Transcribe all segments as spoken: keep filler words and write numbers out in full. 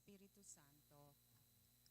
Espiritu Santo.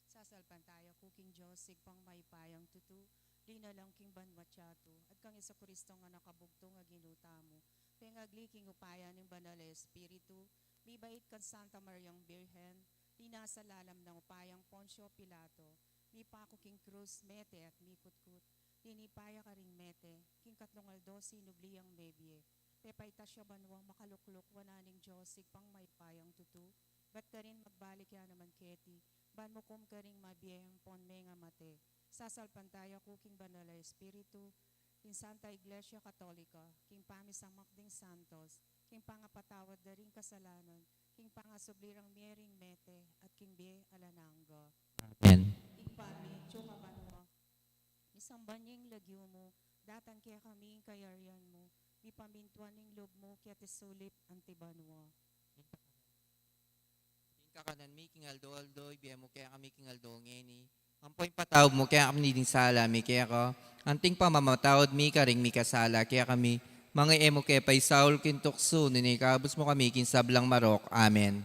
Sasalpantaya ku king Dios, Ibpang mayupayang tutu, linalang king banwa't yatu, at kang Jesucristo a Anak a bugtung a Ginu tamu, pengagli king upaya ning Banal a Espiritu, mibait kang Santa Mariang Birhen, linasa lalam ning upayang Poncio Pilato, mipaku king krus, mete at mikutkut, tinipa ya karing mete, king katlung aldo sinubli yang mebie, pepaitas ya banua, makalukluk wanan ning Dios, Ibpang mayupayang tutu, bat karin magbalik ya naman keti, ban mukum karing mabie ampon mengamate. Sasalpantaya ku king Banal a Espiritu, king Santa Iglesia Katolika, king pamisamak ding santos, king pangapatawad da ring kasalanan, king pangasubli rang mie ring mete, at king bie alang angga. Amen. Ibpa mi, atsu ka banua, misamban ya ing lagyu mu, datang kekami ing kayarian mu, mipamintuan ing lub mu keti sulip anti banua. Ing kakanan mi king aldo-aldo, ibie mu kekami king aldo ngeni. Ampo ipatawad mu kekami ding sala mi keka, anting pamamatawad mi karing mikasala kekami. Manga e mu ke paisaul king tuksu, nune ikabus mu kami king sablang marok. Amen.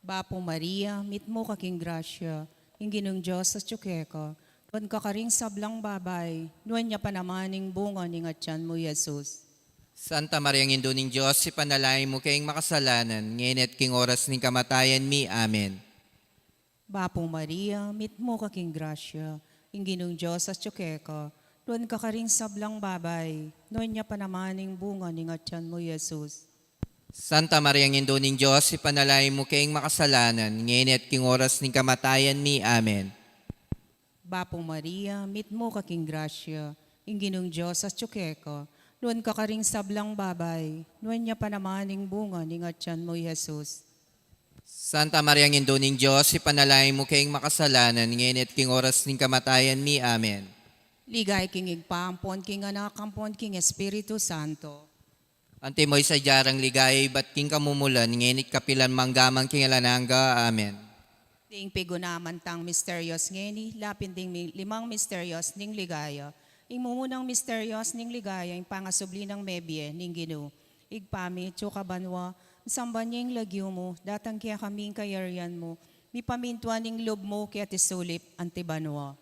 Bapu Maria, mitmu ka king grasya, ing Ginung Dios atsu keka. Nuan ka karing sablang babai, nuan ya pa naman ing bunga ning atian mu, Jesus. Santa Maria, Indu ning Dios, ipanalangin mu keng makasalanan, ngeni at king oras ning kamatayan mi. Amen. Bapu Maria, mitmu ka king grasya, ing Ginung Dios atsu keka. Nuan ka karing sablang babai, nuan ya pa naman ing bunga ning atian mu, Jesus. Santa Maria, Indu ning Dios, ipanalangin mu keng makasalanan, ngeni at king oras ning kamatayan mi. Amen. Bapu Maria, mitmu ka king grasya, ing Ginung Dios atsu keka. Nuan ka karing sablang babai, nuan ya pa naman ing bunga ning atian mu, Jesus. Santa Maria, Indu ning Dios, ipanalangin mu keng makasalanan, ngeni at king oras ning kamatayan mi. Amen. Ligaya king Ibpa, ampon king Anak, ampon king Espiritu Santo. Antimo ing sadya rang ligaya ibat king kamumulan, ngeni at kapilan man, angga man king alang angga. Amen. Ding pigunaman tang misterios ngeni, lapin ding mi-, limang misterios ning ligaya. Ing mumunang misterios ning ligaya, ing pangasubli nang mebie ning Ginu. Ibpa mi, atsu ka banua, misamban ya ing lagyu mu, datang kekami ing kayarian mu, mipamintuan ing lub mu keti sulip anti banua.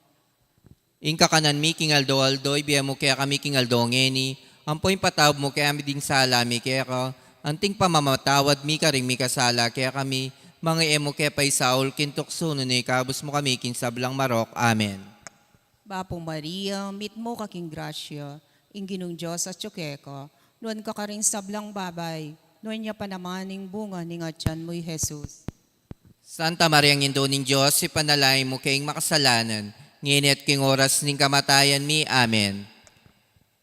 Ing kakanan mi king aldo-aldo, ibie mu kekami king aldo ngeni, ampo ipatawad mu kekami ding sala mi keka, anting pamamatawad mi karing mikasala kekami, manga e mu ke paisaul king tuksu, nune ikabus mu kami king sablang marok. Amen. Bapu Maria, mitmu ka king grasya, ing Ginung Dios atsu keka, nuan ka karing sablang babai, nuan ya pa naman ing bunga ning atian mu, Jesus. Santa Maria, Indu ning Dios, ipanalangin mu keng makasalanan, ngeni at king oras ning kamatayan mi. Amen.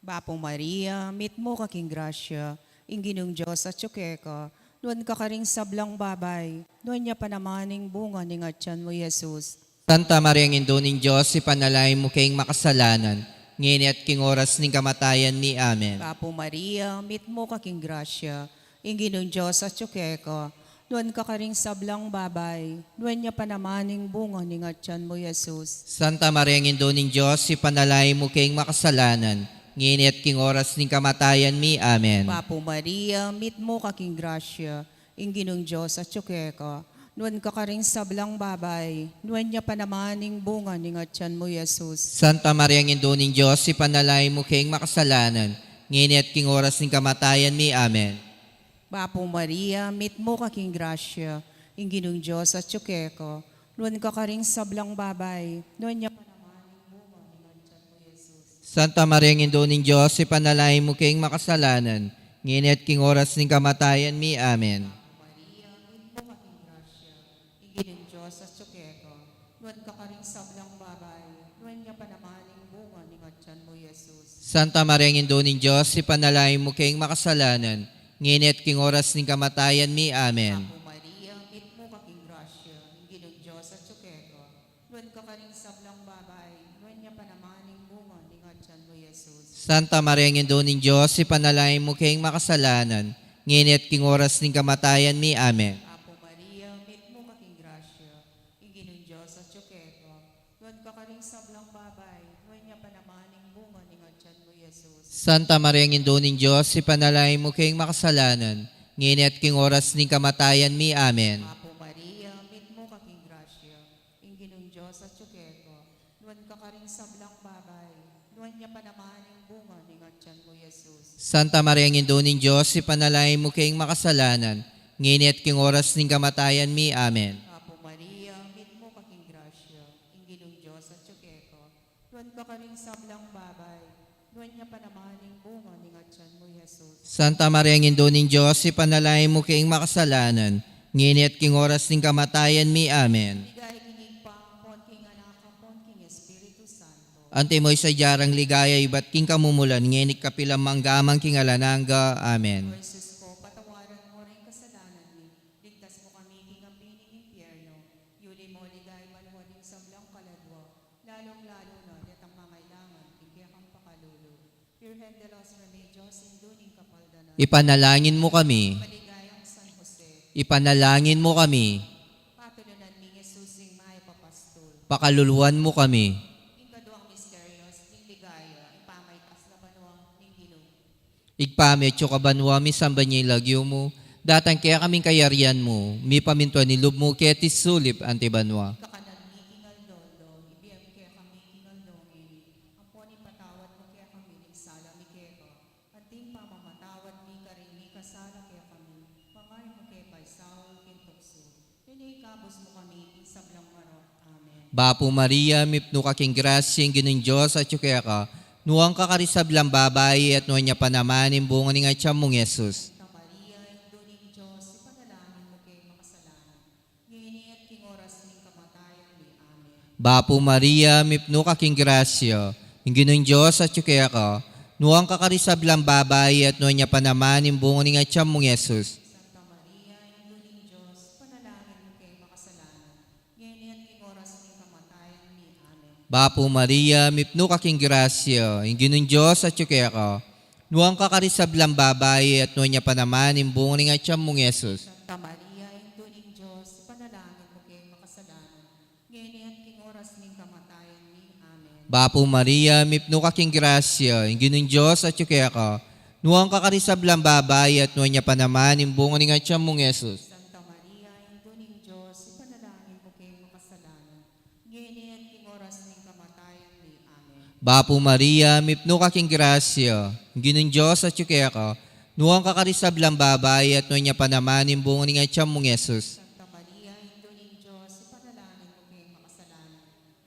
Bapu Maria, mitmu ka king grasya, ing Ginung Dios atsu keka, nuan ka karing sablang babai, nuan ya pa naman ing bunga ning atian mu, Jesus. Santa Maria, Indu ning Dios, ipanalangin mu keng makasalanan, ngeni at king oras ning kamatayan mi. Amen. Bapu Maria, mitmu ka king grasya, ing Ginung Dios atsu keka, nuan ka karing sablang babai, nuan ya pa naman ing bunga ning atian mu, Jesus. Santa Maria, Indu ning Dios, ipanalangin mu keng makasalanan, ngeni at king oras ning kamatayan mi. Amen. Bapu Maria, mitmu ka king grasya, ing Ginung Dios atsu keka, nuan ka karing sablang babai, nuan ya pa naman ing bunga ning atian mu, Jesus. Santa Maria, Indu ning Dios, ipanalangin mu keng makasalanan, ngeni at king oras ning kamatayan mi. Amen. Bapu Maria, mitmu ka king grasya, ing Ginung Dios atsu keka, nuan ka karing sablang babai, nuan ya pa naman ing bunga ning atian mu, Jesus. Santa Maria, Indu ning Dios, ipanalangin mu keng makasalanan, ngeni at king oras ning kamatayan mi. Amen. Maria, mitmu ka king grasya, ing Ginung Dios atsu keka, nuan ka karing sablang babai, nuan ya pa naman ing bunga ning atian mu, Jesus. Santa Maria, Indu ning Dios, ipanalangin mu keng makasalanan, ngeni at king oras ning kamatayan mi. Amen. Bapu Maria, mitmu ka king grasya, ing Ginung Dios atsu keka, nuan ka karing sablang babai, nuan ya pa naman ing bunga ning atian mu, Jesus. Santa Maria, Indu ning Dios, ipanalangin mu keng makasalanan, ngeni at king oras ning kamatayan mi. Amen. Bapu Maria, mitmu ka king grasya, ing Ginung Dios atsu keka, nuan ka karing sablang babai, nuan ya pa naman ing bunga ning atian mu, Jesus. Santa Maria, Indu ning Dios, ipanalangin mu keng makasalanan, ngeni at king oras ning kamatayan mi. Amen. Bapu Maria, mitmu Santa Maria, Indu ning Dios, ipanalangin mu keng makasalanan, ngeni at king oras ning kamatayan mi. Amen. Apu Maria, mitmu ka king grasya, ing Ginung Dios atyu keka, nuan ka karing sablang babai, nuan ya pa naman ing bunga ning atyan mu, Jesus. Santa Maria, Indu ning Dios, ipanalangin mu keng makasalanan, ngeni at king oras ning kamatayan mi. Amen. Ligaya king Ibpa, ampon king Anak, ampon king Espiritu Santo. Antimo ing sadya rang ligaya ibat king kamumulan, ngeni at kapilan man, angga man king alang angga. Amen. O Jesus ko, patawaran mu ring kasalanan mi, ligtas mu kami king api ning impyerno, yuli mu king ligaya banua ding sablang kaladua, lalung-lalu na detang mangailangan king kekang pakalulu. Virgen de los Remedios, Indu ning Kapaldanan. Ipanalangin mu kami. Maligayang San Jose. Ipanalangin mu kami. Patulunan mi Jesus, ing mayap a pastul. Pakaluluan mu kami. Ing kaduang misteryos ning ligaya, ing pamaitas na banua ning Ginu. Ibpa mi atyu ka banua, misamban ya ing lagyu mu, datang kekami ing kayarian mu, mipamintuan ing lub mu keti sulip anti banua. Ing kakanan mi king aldo-aldo, ibie mu kekami king aldo ngeni, ampon ipatawad mu kekami ing sala mi keka, anti ing pamamatawad mi karing mikasala kekami, manga e mu ke paisaul king tuksu, nune ikabus mu kami king sablang marok. Amen. Bapu Maria, mipnu ka king grasya, ing Ginung Dios atyu keka, nuan ka karing sablang babai, at nuan ya pa naman ing bunga ning atyan mung Jesus. Santa Maria, Indu ning Dios, ipanalangin mu keng makasalanan, ngeni at king oras ning kamatayan mi. Amen. Bapu Maria, mipnu ka king grasya, ing Ginung Dios atyu keka, nuan ka karing sablang babai, at nuan ya pa naman ing bunga ning atyan mung Jesus. Santa Maria, Indu ning Dios, ipanalangin mu keng makasalanan, ngeni at king oras ning kamatayan mi. Amen. Bapu Maria, mipnu ka king grasya, ing Ginung Dios atyu keka, nuan ka karing sablang babai, at nuan ya pa naman ing bunga ning atyan mung Jesus. Santa Maria, Indu ning Dios, ipanalangin mu keng makasalanan, ngeni at king oras ning kamatayan mi. Amen. Bapu Maria, mipnu ka king grasya, ing Ginung Dios atyu keka, nuan ka karing sablang babai, at nuan ya pa naman ing bunga ning atyan mung Jesus. Santa Maria, Indu ning Dios, ipanalangin mu keng makasalanan, ngeni at king oras ning kamatayan mi. Amen. Bapu Maria, mipnu ka king grasya, ing Ginung Dios atyu keka, nuan ka karing sablang babai, at nuan ya pa naman ing bunga ning atyan mung Jesus. Santa Maria, Indu ning Dios, ipanalangin mu keng makasalanan,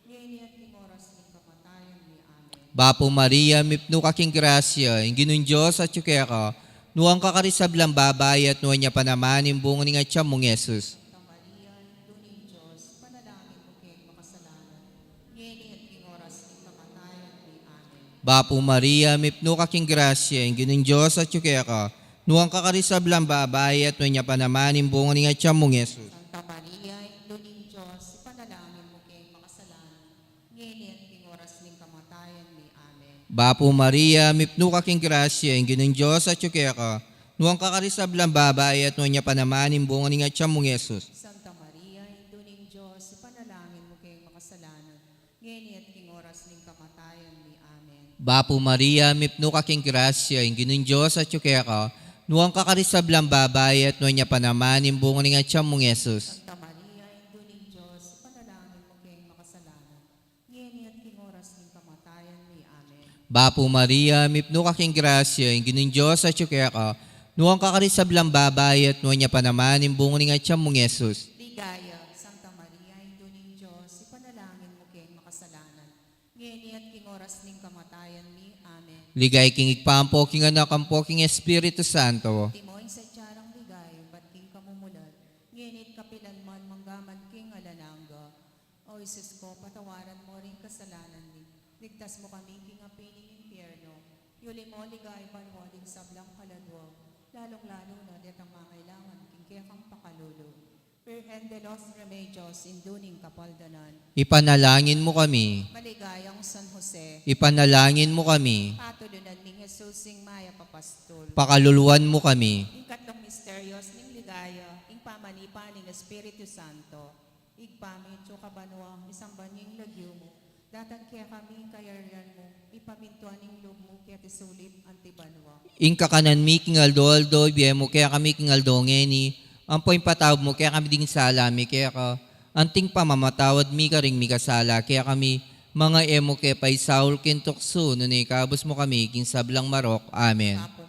ngeni at king oras ning kamatayan mi. Amen. Bapu Maria, mipnu ka king grasya, ing Ginung Dios atyu keka, nuan ka karing sablang babai, at nuan ya pa naman ing bunga ning atyan mung Jesus. Santa Maria, Indu ning Dios, ipanalangin mu keng makasalanan, ngeni at king oras ning kamatayan mi. Amen. Bapu Maria, mipnu ka king grasya, ing Ginung Dios atyu keka, nuan ka karing sablang babai, at nuan ya pa naman ing bunga ning atyan mung Jesus. Santa Maria, Indu ning Dios, ipanalangin mu keng makasalanan, ngeni at king oras ning kamatayan mi. Amen. Bapu Maria, mipnu ka king grasya, ing Ginung Dios atyu keka, nuan ka karing sablang babai, at nuan ya pa naman ing bunga ning atyan mung Jesus. Santa Maria, Indu ning Dios, ipanalangin mu keng makasalanan, ngeni at king oras ning kamatayan mi. Amen. Bapu Maria, mipnu ka king grasya, ing Ginung Dios atyu keka, nuan ka karing sablang babai, at nuan ya pa naman ing bunga ning atyan mung Jesus. Santa Maria, Indu ning Dios, ipanalangin mu keng makasalanan, ngeni at king oras ning kamatayan mi. Amen. Bapu Maria, mipnu ka king grasya, ing Ginung Dios atyu keka, nuan ka karing sablang babai, at nuan ya pa naman ing bunga ning atyan mung Jesus. Ligaya, Santa Maria, Indu ning Dios, ipanalangin mu keng makasalanan, ngeni at king oras ning kamatayan mi. Amen. Ligaya king Ibpa, ampo king Anak, ampo king Espiritu Santo. Antimo ing sadya rang ligaya ibat king kamumulan, ngeni at kapilan man, angga man king alang angga. O Jesus ko, patawaran mu ring kasalanan mi, ligtas mu kami king api ning impyerno, yuli mu king ligaya banua ding sablang kaladua, lalung-lalu na detang mangailangan king kekang pakalulu. Virgen de los Remedios, Indu ning Kapaldanan. Ipanalangin mu kami. Maligayang San Jose. Ipanalangin mu kami. Patulunan ming Jesus, ing mayap a pastul. Pakaluluan mu kami. Ing katlung misteryos ning ligaya, ing pamanipa ning Espiritu Santo. Ibpa mi, atsu ka banua, misamban ya ing lagyu mu. Datang kekami ing kayarian mu, mipamintuan ing lub mu keti sulip anti banua. Ing kakanan mi king aldo-aldo, ibie mu kekami king aldo ngeni, ampo ipatawad mu kekami ding sala mi keka, anti ing pamamatawad mi karing mikasala kekami, manga e mu ke paisaul king tuksu, nune ikabus mu kami king sablang marok. Amen. Apu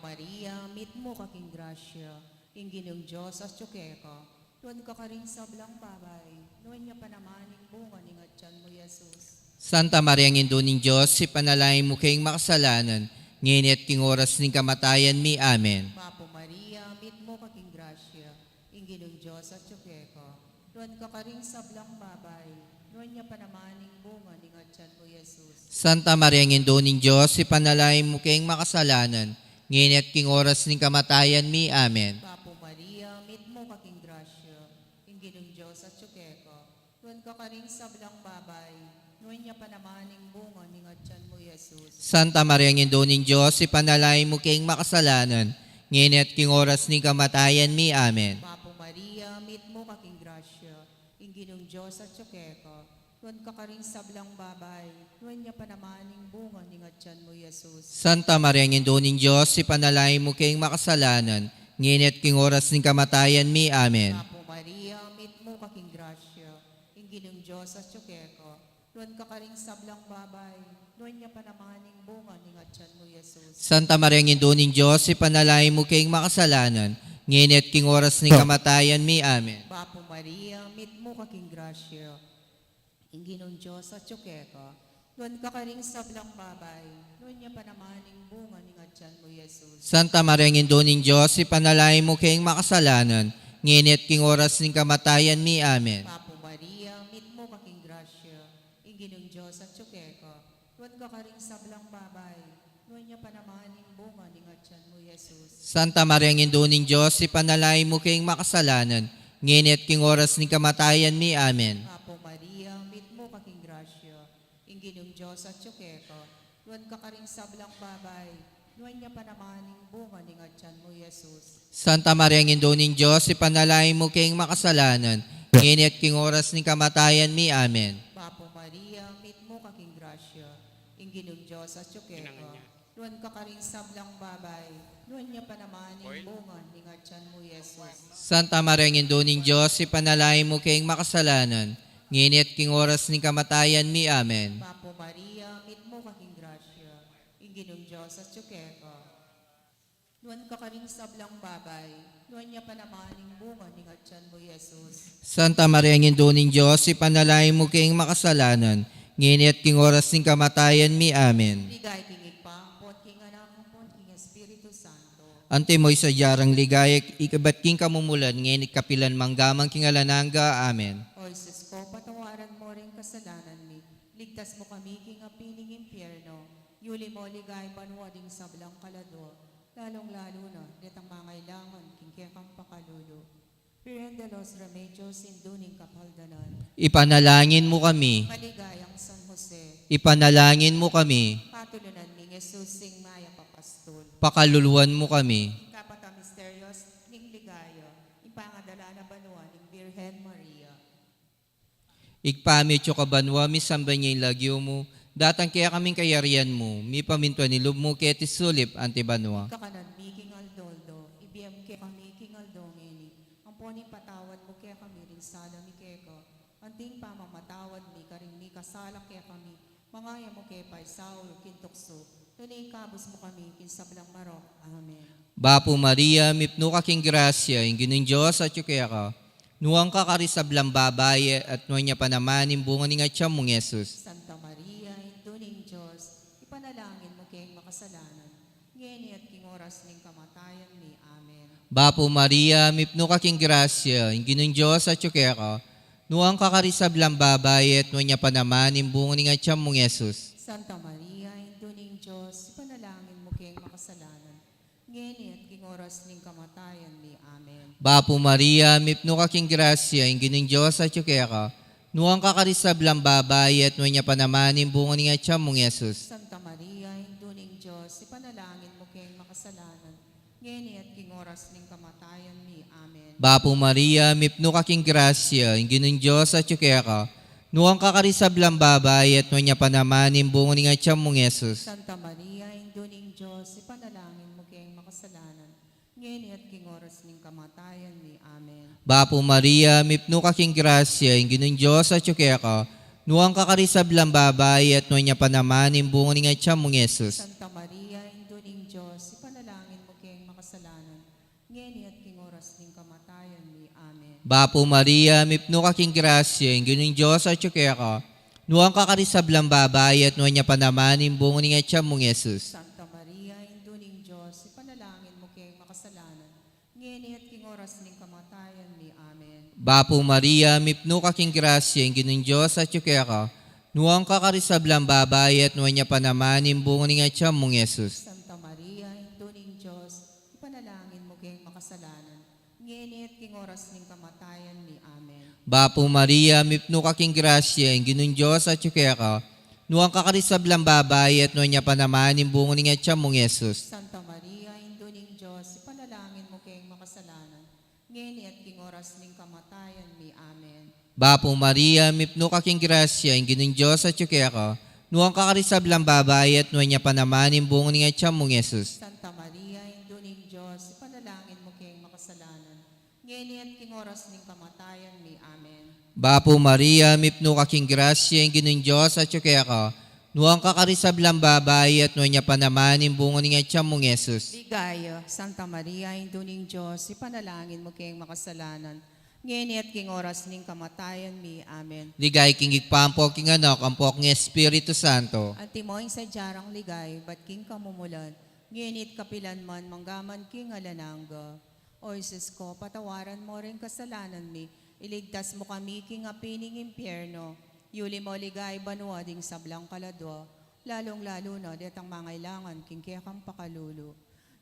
Ing Ginung Dios atyu keka, nuan ka karing sablang babai, nuan ya pa naman ing bunga ning atyan mu, Jesus. Santa Maria, Indu ning Dios, ipanalangin mu keng makasalanan, ngeni at king oras ning kamatayan mi. Amen. Bapu Maria, mitmu ka king grasya, ing Ginung Dios atyu keka, nuan ka karing sablang babai, nuan ya pa naman ing bunga ning atyan mu, Jesus. Santa Maria, Indu ning Dios, ipanalangin mu keng makasalanan, ngeni at king oras ning kamatayan mi. Amen. Bapu Maria, mitmu ka king grasya, ing Ginung Dios atyu keka, nuan ka karing sablang babai, nuan ya pa naman ing bunga ning atyan mu, Jesus. Santa Maria, Indu ning Dios, ipanalangin mu keng makasalanan, ngeni at king oras ning kamatayan mi. Amen. Bapu Maria, mitmu ka king grasya, ing Ginung Dios atyu keka, nuan ka karing sablang babai, nuan ya pa naman ing bunga ning atyan mu, Jesus. Santa Maria, Indu ning Dios, ipanalangin mu keng makasalanan, ngeni at king oras ning kamatayan mi. Amen. Bapu Maria, mitmu ka king grasya, ing Ginung Dios atyu keka, nuan ka karing sablang babai, nuan ya pa naman ing bunga ning atyan mu, Jesus. Santa Maria, Indu ning Dios, ipanalangin mu keng makasalanan, ngeni at king oras ning kamatayan mi. Amen. Bapu Maria, mitmu ka king grasya, ing Ginung Dios atyu keka, nuan ka karing sablang babai, nuan ya pa naman ing bunga ning atyan mu, Jesus. Santa Maria, Indu ning Dios, ipanalangin mu keng makasalanan, ngeni at king oras ning kamatayan mi. Amen. Bapu Maria, mitmu ka king grasya, ing Ginung Dios atyu keka, nuan ka karing sablang babai, nuan ya pa naman ing bunga ning atyan mu, Jesus. Santa Maria, Indu ning Dios, ipanalangin mu keng makasalanan, ngeni at king oras ning kamatayan mi. Amen. Bapu Maria, mitmu ka king grasya, ing Ginung Dios atyu keka, nuan ka karing sablang babai, nuan ya pa naman ing bunga ning atyan mu, Jesus. Santa Maria, Indu ning Dios, ipanalangin mu keng makasalanan, ngeni at king oras ning kamatayan mi. Amen. Bapu Maria, mitmu ka king grasya, ing Ginung Dios atyu keka, nuan ka karing sablang babai, nuan ya pa naman ing bunga ning atyan mu, Jesus. Santa Maria, Indu ning Dios, ipanalangin mu keng makasalanan, ngeni at king oras ning kamatayan mi. Amen. Bapu Maria, mitmu ka king grasya, ing Ginung Dios atyu keka, nuan ka karing sablang babai, nuan ya pa naman ing bunga ning atyan mu, Jesus. Santa Maria, Indu ning Dios, ipanalangin mu keng makasalanan, ngeni at king oras ning kamatayan mi. Amen. Ligaya king Ibpa, ampon king Anak, ampon king Espiritu Santo. Antimo ing sadya rang ligaya, ibat king kamumulan, ngeni at kapilan man, angga man king alang angga. Amen. O Jesus ko, patawaran mu ring kasalanan mi, ligtas mu kami king api ning impyerno, yuli mu king banua ding sablang kaladua, lalung-lalu na detang mangailangan king kekang pakalulu. Virgen de los Remedios, Indu ning Kapaldanan. Ipanalangin mu kami. Maligayang San Jose. Ipanalangin mu kami. Patulunan mi Jesus, ing mayap a pastul. Pakaluluan mu kami. Ing kapatmisteryos ning ligaya, ing pangadala na banua ning Virgen Maria. Ibpa mi, atsu ka banua, misamban ya ing lagyu mu, datang kekami ing kayarian mu, mipamintuan ing lub mu keti sulip anti banua. Ing kakanan mi king aldo-aldo ibie mu kekami king aldo ngeni, ampon ipatawad mu kekami ring sala mi keka, anti ing pamamatawad mi karing mikasala kekami, manga e mu ke paisaul king tuksu, nune ikabus mu kami king sablang marok. Amen. Bapu Maria, mipnu ka king grasya, ing Ginung Dios atyu keka, nuan ka karing sablang babai, at nuan ya pa naman ing bunga ning atyan mung Jesus. Santa Maria, Indu ning Dios, ipanalangin mu keng makasalanan, ngeni at king oras ning kamatayan mi. Amen. Bapu Maria, mipnu ka king grasya, ing Ginung Dios atyu keka, nuan ka karing sablang babai, at nuan ya pa naman ing bunga ning atyan mung Jesus. Santa Maria, Indu ning Dios, ipanalangin mu keng makasalanan, ngeni at king oras ning kamatayan mi. Amen. Bapu Maria, mipnu ka king grasya, ing Ginung Dios atyu keka, nuan ka karing sablang babai, at nuan ya pa naman ing bunga ning atyan mung Jesus. Santa Maria, Indu ning Dios, ipanalangin mu keng makasalanan, ngeni at king oras ning kamatayan mi. Amen. Bapu Maria, mipnu ka king grasya, ing Ginung Dios atyu keka, nuan ka karing sablang babai, at nuan ya pa naman ing bunga ning atyan mung Jesus. Santa Maria, Indu ning Dios, ipanalangin mu keng makasalanan, ngeni at king oras ning kamatayan mi. Amen. Bapu Maria, mipnu ka king grasya, ing Ginung Dios atyu keka, nuan ka karing sablang babai, at nuan ya pa naman ing bunga ning atyan mung Jesus. Santa Maria, Indu ning Dios, ipanalangin mu keng makasalanan, ngeni at king oras Bapu Maria, mipnu ka king grasya, ing Ginung Dios atyu keka. Nuan ka karing sablang babai, at nuan ya pa naman ing bunga ning atyan mung Jesus. Santa Maria, Indu ning Dios, ipanalangin mu keng makasalanan, ngeni at king oras ning kamatayan mi. Amen. Bapu Maria, mipnu ka king grasya, ing Ginung Dios atyu keka. Nuan ka karing sablang babai, at nuan ya pa naman ing bunga ning atyan mung Jesus. Santa Maria, Indu ning Dios, ipanalangin mu keng makasalanan, ngeni at king oras ning kamatayan mi. Amen. Bapu Maria, mipnu ka king grasya, ing Ginung Dios atyu keka. Nuan ka karing sablang babai, at nuan ya pa naman ing bunga ning atyan mung Jesus. Santa Maria, Indu ning Dios, ipanalangin mu keng makasalanan, ngeni at king oras ning kamatayan mi. Amen. Bapu Maria, mipnu ka king grasya, ing Ginung Dios atyu keka. Nuan ka karing sablang babai, at nuan ya pa naman ing bunga ning atyan mung Jesus. Santa Maria, Indu ning Dios, ipanalangin mu keng makasalanan, ngeni at king oras ning kamatayan mi. Amen. Bapu Maria, mipnu ka king grasya, ing Ginung Dios atyu keka. Nuan ka karing sablang babai, at nuan ya pa naman ing bunga ning atyan mung Jesus. Ligaya, Santa Maria, Indu ning Dios, ipanalangin mu keng makasalanan, ngeni at king oras ning kamatayan mi. Amen. Ligaya king Ibpa, ampo king Anak, ampo king Espiritu Santo. Antimo ing sadya rang ligaya ibat king kamumulan, ngeni at kapilan man, mangga man king alang angga. O Jesus ko, patawaran mo ring kasalanan mi, iligtas mu kami king api ning impyerno, yuli mo ligaya banua ding sablang kaladua, lalung-lalu na detang mangailangan king kekang pakalulu.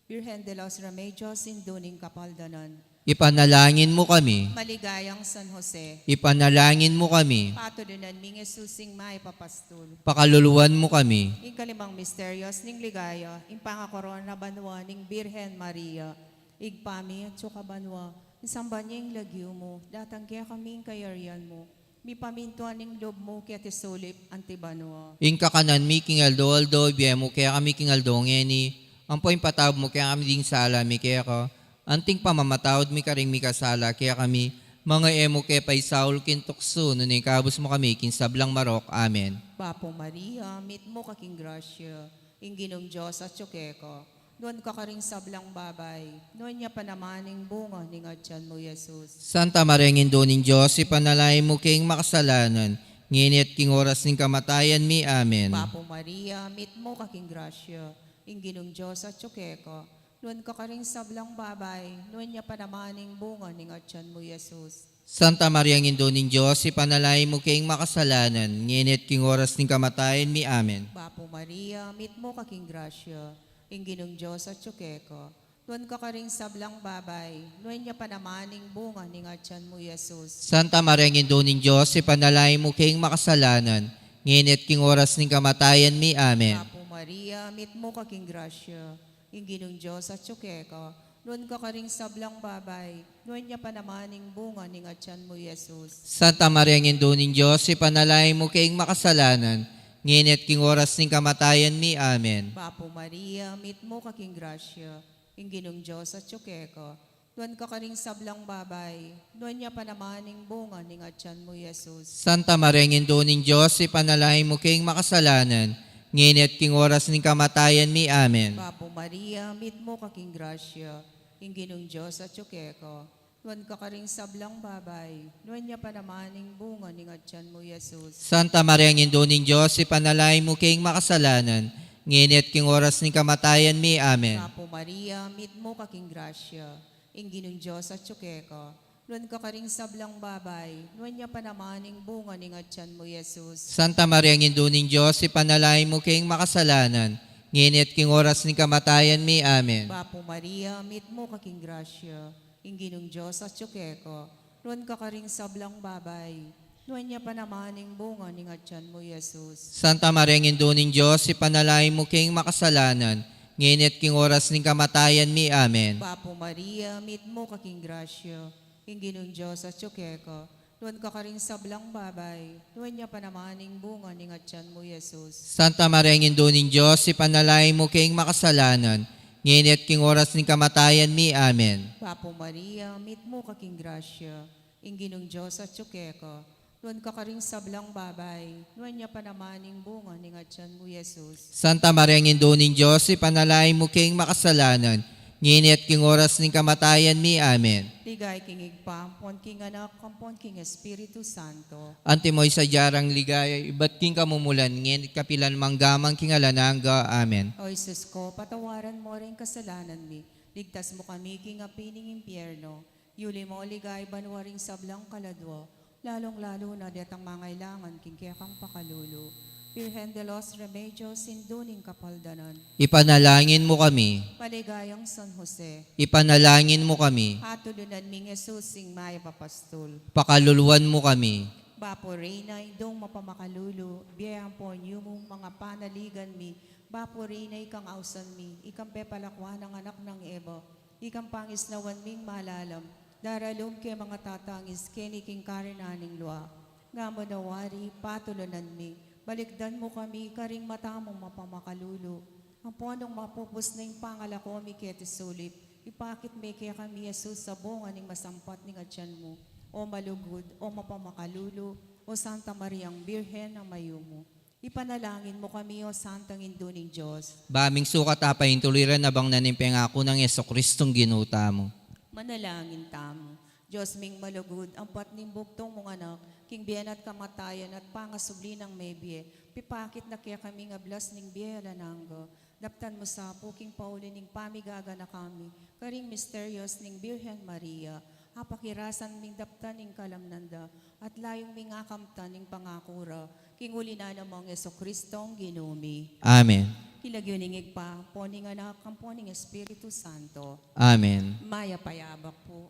Birhen de los Remedios, Indu ning Kapaldanan, ipanalangin mu kami. Maligayang San Jose, ipanalangin mu kami. Patudunan ming Jesus, ing mayap a pastul, pakaluluan mu kami. Ing kalimang misterios ning ligaya, ing pangakorona banua ning Birhen Maria. Ibpa mi, atsu ka banua, ing samban ya ing lagyu mu, datang kekami ing kayarian mu, mipamintuan ing lub mu keti sulip anti banua. Ing kakanan mi king aldo-aldo, ibie mu kekami king aldo ngeni, ampo ipatawad mu kekami ding sala mi keka, anti ing pamamatawad mi karing mikasala kekami, manga e mu ke paisaul king tuksu, nune ikabus mu kami king sablang marok. Amen. Bapu Maria, mitmu ka king grasya, ing Ginung Dios atyu keka. Nuan ka karing sablang babai, nuan ya pa naman ing bunga ning atyan mu, Jesus. Santa Maria, Indu ning Dios, ipanalangin mu keng makasalanan, ngeni at king oras ning kamatayan mi. Amen. Bapu Maria, mitmu ka king grasya, ing Ginung Dios atyu keka. Nuan ka karing sablang babai, nuan ya pa naman ing bunga ning atyan mu, Jesus. Santa Maria, Indu ning Dios, ipanalangin mu keng makasalanan, ngeni at king oras ning kamatayan mi. Amen. Bapu Maria, mitmu ka king grasya, ing Ginung Dios atyu keka. Nuan ka karing sablang babai, nuan ya pa naman ing bunga ning atyan mu, Jesus. Santa Maria, Indu ning Dios, ipanalangin mu keng makasalanan, ngeni at king oras ning kamatayan mi. Amen. Bapu Maria, mitmu ka king grasya, ing Ginung Dios atyu keka. Nuan ka karing sablang babai, nuan ya pa naman ing bunga ning atyan mu, Jesus. Santa Maria, Indu ning Dios, ipanalangin mu keng makasalanan, ngeni at king oras ning kamatayan mi. Amen. Bapu Maria, mitmu ka king grasya, ing Ginung Dios atyu keka. Nuan ka karing sablang babai, nuan ya pa naman ing bunga ning atyan mu, Jesus. Santa Maria, Indu ning Dios, ipanalangin mu keng makasalanan, ngeni at king oras ning kamatayan mi. Amen. Bapu Maria, mitmu ka king grasya, ing Ginung Dios atyu keka. Nuan ka karing sablang babai, nuan ya pa naman ing bunga ning atyan mu, Jesus. Santa Maria, Indu ning Dios, ipanalangin mu keng makasalanan, ngeni at king oras ning kamatayan mi. Amen. Bapu Maria, mitmu ka king grasya, ing Ginung Dios atyu keka. Nuan ka karing sablang babai, nuan ya pa naman ing bunga ning atyan mu, Jesus. Santa Maria, Indu ning Dios, ipanalangin mu keng makasalanan, ngeni at king oras ning kamatayan mi. Amen. Bapu Maria, mitmu ka king grasya, ing Ginung Dios atyu keka. Nuan ka karing sablang babai, nuan ya pa naman ing bunga ning atyan mu, Jesus. Santa Maria, Indu ning Dios, ipanalangin mu keng makasalanan, ngeni at king oras ning kamatayan mi. Amen. Bapu Maria, mitmu ka king grasya, ing Ginung Dios atyu keka. Nuan ka karing sablang babai, nuan ya pa naman ing bunga ning atyan mu, Jesus. Santa Maria, Indu ning Dios, ipanalangin mu keng makasalanan, ngeni at king oras ning kamatayan mi. Amen. Bapu Maria, mitmu ka king grasya, ing Ginung Dios atyu keka. Nuan ka karing sablang babai, nuan ya pa naman ing bunga ning atyan mu, Jesus. Santa Maria, Indu ning Dios, ipanalangin mu keng makasalanan, Ngeni at king oras ning kamatayan mi. Amen. Ligaya king Ibpa, ampon king Anak, ampon king Espiritu Santo. Antimo ing sadya rang ligaya, ibat king kamumulan, ngeni at kapilan man, angga man king alang angga. Amen. O Jesus ko, patawaran mo ring kasalanan mi, ligtas mo kami king api ning impyerno, yuli mo king banua ring sablang kaladua, lalung-lalu na detang mangailangan king kekang pakalulu. Birhen de los Remedios, Indu ning Kapaldanan. Ipanalangin mo kami. Maligayang San Jose. Ipanalangin mo kami. Patulunan ming Jesus, ing mayap a pastul. Pakaluluan mo kami. Bapu Reyna, Indung mapamakalulu, bie ampon yumu, mga panaligan mi, Bapu Reyna, ikang ausan mi, ikang pepalakuan nang anak nang Eva, ikang pangisnawan ming malalam, daralum ke mangatatangis keni king karne ning lua. Ngamu na wari, patulunan mi, balikdan mu kami karing mata mung mapamakalulu. Ampon nung mapupus na ing pangalako mi keti sulip, ipakit me kekami i Jesus a bunga ning masampat ning atian mu. O malugud, o mapamakalulu, o Santa Mariang Birhen a mayumu. Ipanalangin mu kami, o Santang Indu ning Dios. Ba ming sukat apaintuliran abang na ning pengaku nang Jesucristong Ginu tamu. Manalangin tamu. Dios ming malugud, ampat ning bugtung mung Anak, king bie na at kamatayan at pangasubli nang mebie, pipakit na kekami ing ablas ning bie alang angga. Daptan mu sa pu king pauli ning pamigaganaka mi karing misterios ning Birhen Maria, apakirasan ming daptan ing kalamnan da, at layun ming akamtan ing pangaku ra, king uli na namang Jesucristong Ginu mi. Amen. King lagyu ning Ibpa, ampon ning Anak, ampon ning Espiritu Santo. Amen. Mayap a yabak pu.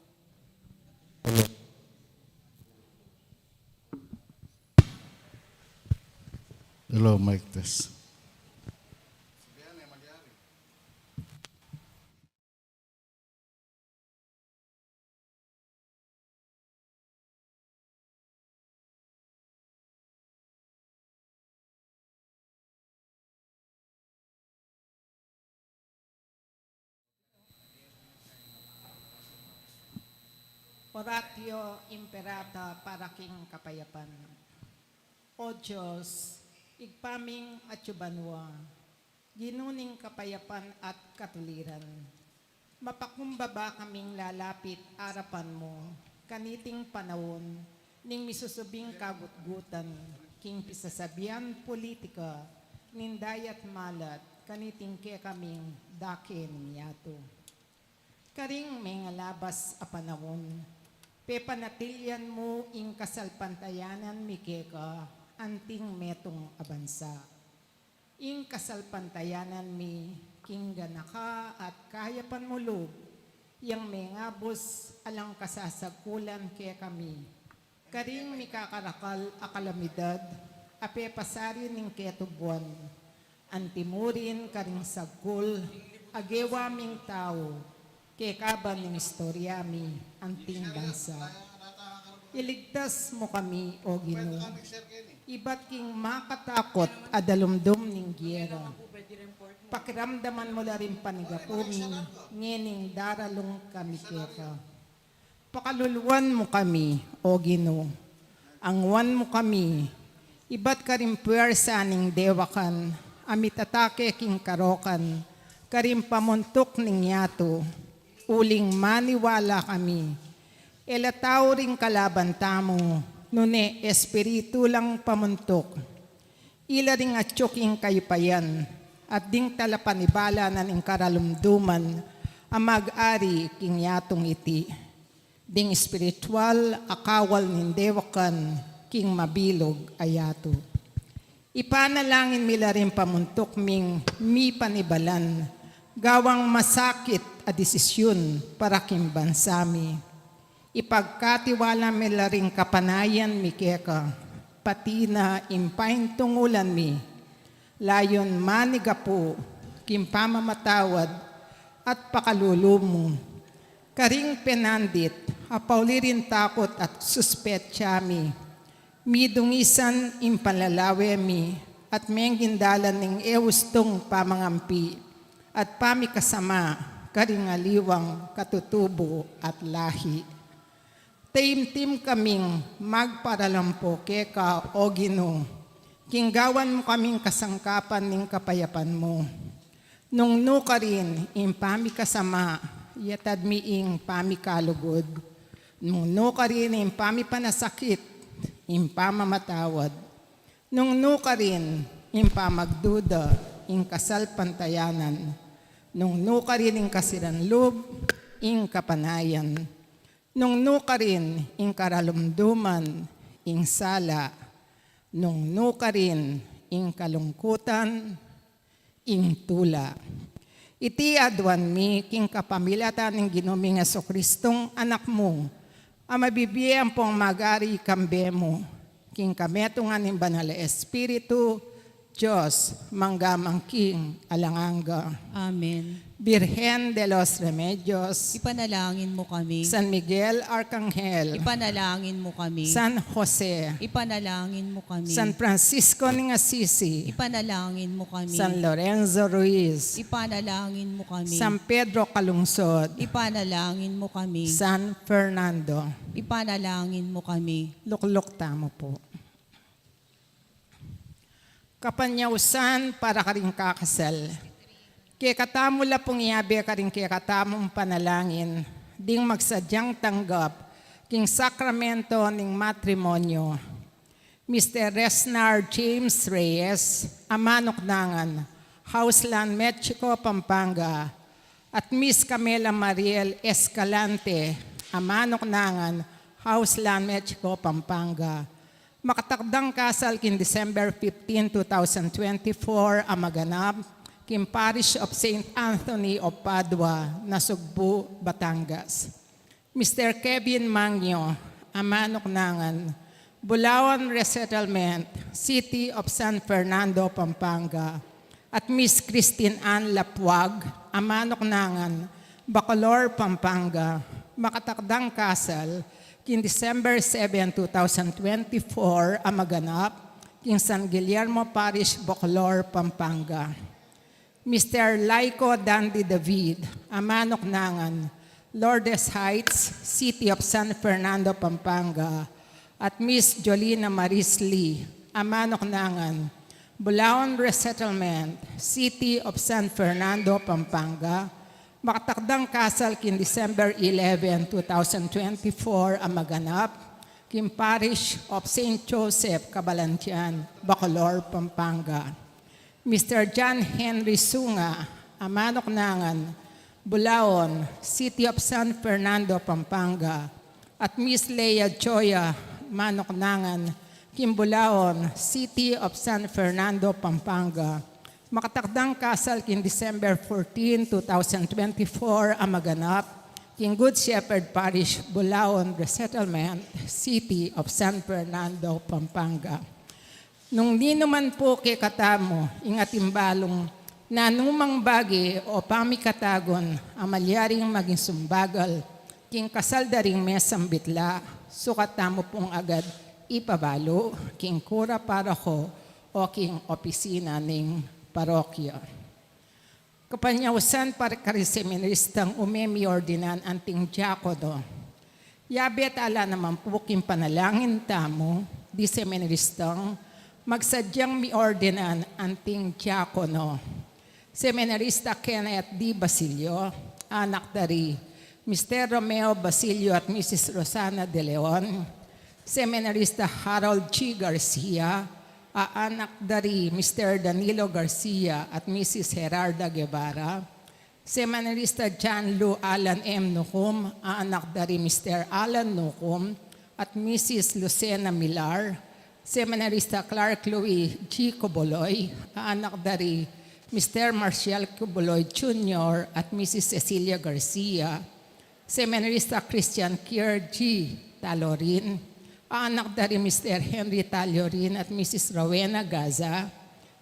Hello, mic test. Oratio Imperata para king kapayapan. O Dios, Ibpa ming atyu banua, Ginu ning kapayapan at katuliran, mapakumbaba kaming lalapit arapan mu kaniting panaun ning misusubing kagutgutan king pisasabian politika ning dayat malat kaniting kekaming dake ning yatu. Karing mengalabas a panaun, pepanatilian mu ing kasalpantayanan mi keka anting metung a bansa. Ing kasalpantayanan mi king ganaka at kayapan mu lub, yang mengabus alang kasasagkulan kekami karing mikakarakal a kalamidad a pepasari ning ketubuan, antimurin karing sagkul a gewa ming tau kekaban ning istorya mi anting bansa. Iligtas mu kami, o Ginu, ibat king makatakut a dalumdum ning giyera. Pakiramdaman mu la ring panigapu mi ngening daralung kami keka. Pakaluluan mu kami, o Ginu. Anguan mu kami, ibat karing puersa ning dewakan a mitatake king karokan karing pamuntuk ning yatu, uling maniwala kami e la tau ring kalaban tamu, nune espiritu lang pamuntuk. Ila ring atyu king kayupayan at ding talapanibala na ning karalumduman a mag-ari king yatung iti, ding espiritual a kawal ning dewakan king mabilug a yatu. Ipanalangin mi la ring pamuntuk ming mipanibalan gawang masakit a desisyun para king bansa mi. Ipagkatiwala mi la ring kapanayan mi keka, pati na ing paintungulan mi, layun manigapu king pamamatawad at pakalulu mu. Karing penandit a pauli ring takut at suspetsa mi, midungisan ing panlalawe mi at menggindalan ning e ustung pamangampi at pamikasama karing aliwang katutubu at lahi. Taimtim kaming magparalampu keka, o Ginu, king gawan mu kaming kasangkapan ning kapayapan mu. Nung nukarin ing pamikasama, yatad mi ing pamikalugud. Nung nukarin ing pamipanasakit, ing pamamatawad. Nung nukarin ing pamagduda, ing kasalpantayanan. Nung nukarin ing kasiran lub, ing kapanayan. Nung nukarin ing karalumduman, ing sala. Nung nukarin ing kalungkutan, ing tula. Iti aduan mi king kapamilatan ning Ginu ming Jesucristong Anak mu, a mabibie ampong magari kambe mu, king kametungan ning Banal a Espiritu, Dios, mangga man king alang angga. Amen. Birhen de los Remedios, ipanalangin mu kami. San Miguel Arcangel, ipanalangin mu kami. San Jose, ipanalangin mu kami. San Francisco ning Assisi, ipanalangin mu kami. San Lorenzo Ruiz, ipanalangin mu kami. San Pedro Calungsod, ipanalangin mu kami. San Fernando, ipanalangin mu kami. Lukluk tamu pu. Kapanyausan para karing kakasal. Kekatamu la pung yabe karing kekatamung panalangin ding magsadyang tanggap king sakramento ning matrimonyo. Mister Resnar James Reyes, a manuknangan, Hauslan, Mexico, Pampanga, at Miss Camela Mariel Escalante, a manuknangan, Hauslan, Mexico, Pampanga, makatakdang kasal king December fifteen, two thousand twenty-four, a maganap king Parish of Saint Anthony of Padua, Nasugbu, Batangas. Mister Kevin Mangio, a manuknangan, Bulaon Resettlement, City of San Fernando, Pampanga, at Miss Christine Ann Lapuag, a manuknangan, Bacolor, Pampanga, makatakdang kasal king December seven, two thousand twenty-four, a maganap king San Guillermo Parish, Bacolor, Pampanga. Mister Laico Dandy David, a manuknangan, Lourdes Heights, City of San Fernando, Pampanga, at Miss Jolina Maris Lee, a manuknangan, Bulaon Resettlement, City of San Fernando, Pampanga, makatakdang kasal king December eleven, two thousand twenty-four, a maganap king Parish of Saint Joseph, Cabalantian, Bacolor, Pampanga. Mister John Henry Sunga, a manuknangan, Bulaon, City of San Fernando, Pampanga, at Miss Leia Joya, manuknangan, king Bulaon, City of San Fernando, Pampanga, makatakdang kasal king December fourteen, two thousand twenty-four, a maganap king Good Shepherd Parish, Bulaon Resettlement, City of San Fernando, Pampanga. Nung ninuman pu kekatamu ing atin balung nanumang bage o pamikatagun a malyaring maging sumbagal king kasal da ring mesang bitla, sukat tamu pung agad ipabalu king kura paroko o king opisina ning parokya. Kapanyausan para karing seminaristang ume miordinan anting diakono. Yabe tala naman pu king panalangin tamu ding seminaristang magsadyang miordinan anting diakono. Seminarista Kenneth D. Basilio, anak da ri Mister Romeo Basilio at Missus Rosana De Leon. Seminarista Harold G. Garcia, a anak da ri Mister Danilo Garcia at Missus Gerarda Guevara. Seminarista John Lu Alan M. Nucum, a anak da ri Mister Alan Nucum at Missus Lucena Milar. Seminarista Clark Louis G. Coboloy, a anak da ri Mister Marcial Coboloy Junior at Missus Cecilia Garcia. Seminarista Christian Kier G. Talorin, a anak da ri Mister Henry Talorin at Missus Rowena Gaza.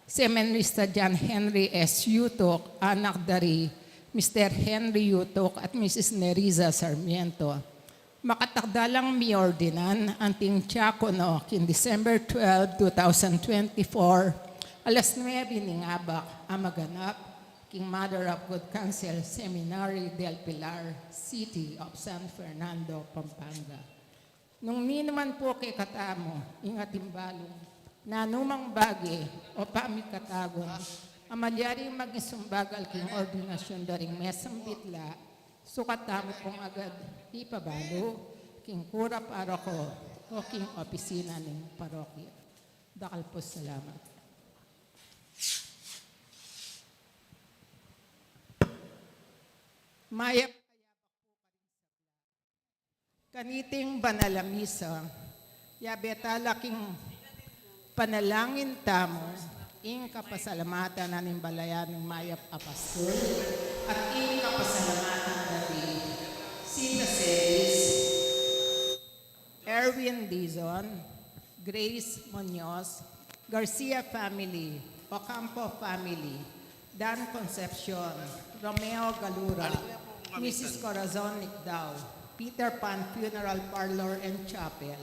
Seminarista John Henry S. Yutok, a anak da ri Mister Henry Yutok at Missus Neriza Sarmiento. Makatakda lang miordinan anting diakono king December twelve, two thousand twenty-four, alas nuebe ning abak a maganap king Mother of Good Counsel Seminary del Pilar, City of San Fernando, Pampanga. Nung ninuman pu kekatamu ing atin balung nanumang bage o pamikatagun Amalyaring maging sumbagal king ordinasyun da ring mesang bitla, sukat tamu pung agad ipabalu king kura paroko o king opisina ning parokya. Dakal pung salamat. Mayap kaniting banal a misa, yabe tala king panalangin tamu ing kapasalamatan na ning balayan ning mayap a pastul at ing kapasalamatan na ni Sita Celis, Erwin Dizon, Grace Muñoz, Garcia family, Ocampo family, Dan Concepcion, Romeo Galura, Missus Corazon Nicdao, Peter Pan Funeral Parlor and Chapel,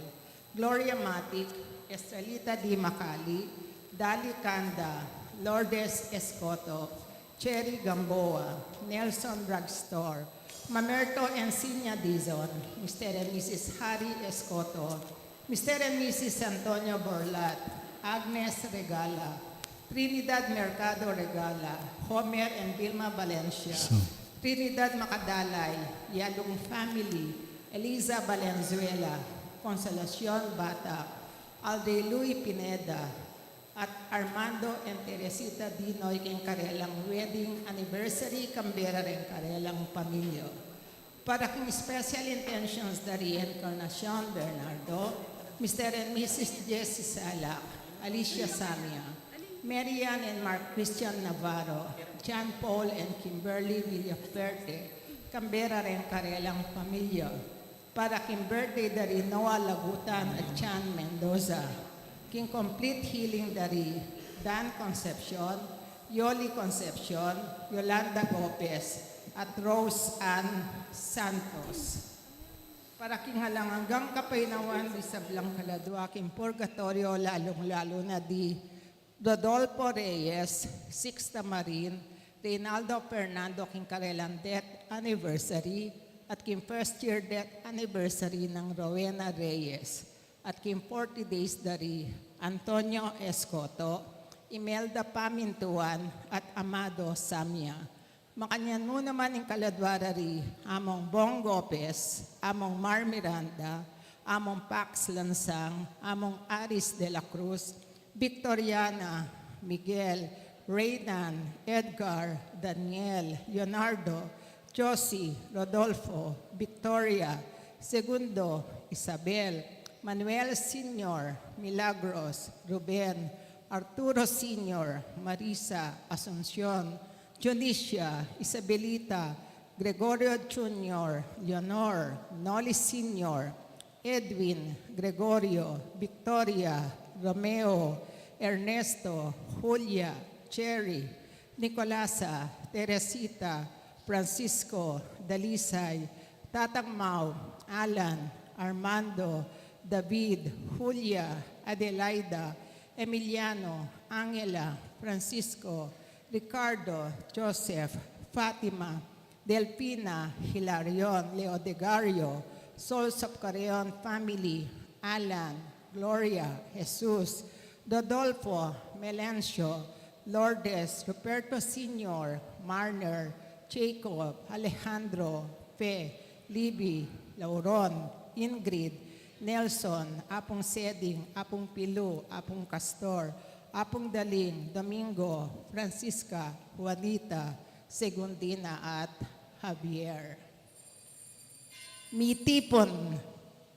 Gloria Matic, Estrelita D. Macali, Dali Canda, Lourdes Escoto, Cherry Gamboa, Nelson Drugstore, Mamerto Encinia Dizon, Mister and Missus Harry Escoto, Mister and Missus Antonio Borlat, Agnes Regala, Trinidad Mercado Regala, Homer and Vilma Valencia, Trinidad Macadalay, Yalung family, Eliza Valenzuela, Consolacion Bata, Alde Louis Pineda, at Armando and Teresita Dinoy king karelang wedding anniversary, kambe ra ring karelang pamilya. Para king special intentions da ri Encarnacion Bernardo, Mister and Missus Jessie Salak, Alicia Samia, Mary Ann and Mark Christian Navarro, John Paul and Kimberly Villafuerte, kambe ra ring karelang pamilya. Para king birthday da ri Noah Lagutan at Chan Mendoza. King complete healing da ri Dan Concepcion, Yoli Concepcion, Yolanda Gopez, at Rose Ann Santos. Para king alang anggang kapaynawan di sablang kaladua king purgatorio, lalung-lalu na di Rodolfo Reyes, Sixta Marin, Reynaldo Fernando king karelang death anniversary at king first year death anniversary nang Rowena Reyes at king forty days da ri Antonio Escoto, Imelda Pamintuan at Amado Samia. Makanyan mu naman ing kaladua ra ri Among Bong Gopez, Among Mar Miranda, Among Pax Lansang, Among Aris de la Cruz, Victoriana, Miguel, Reynan, Edgar, Daniel, Leonardo, Josie, Rodolfo, Victoria, Segundo, Isabel, Manuel Senior, Milagros, Ruben, Arturo Senior, Marisa, Asuncion, Dionisia, Isabelita, Gregorio Junior, Leonor, Noli Senior, Edwin, Gregorio, Victoria, Romeo, Ernesto, Julia, Cherry, Nicolasa, Teresita, Francisco, Dalisay, Tatang Mau, Alan, Armando, David, Julia, Adelaida, Emiliano, Angela, Francisco, Ricardo, Joseph, Fatima, Delfina, Hilarion, Leodegario, Souls of Carreon family, Alan, Gloria, Jesus, Rodolfo, Melencio, Lourdes, Ruperto Senior, Marner, Jacob, Alejandro, Fe, Libby, Lauron, Ingrid, Nelson, Apung Seding, Apung Pilu, Apung Castor, Apung Daling, Domingo, Francisca, Juanita, Segundina at Javier. Mitipun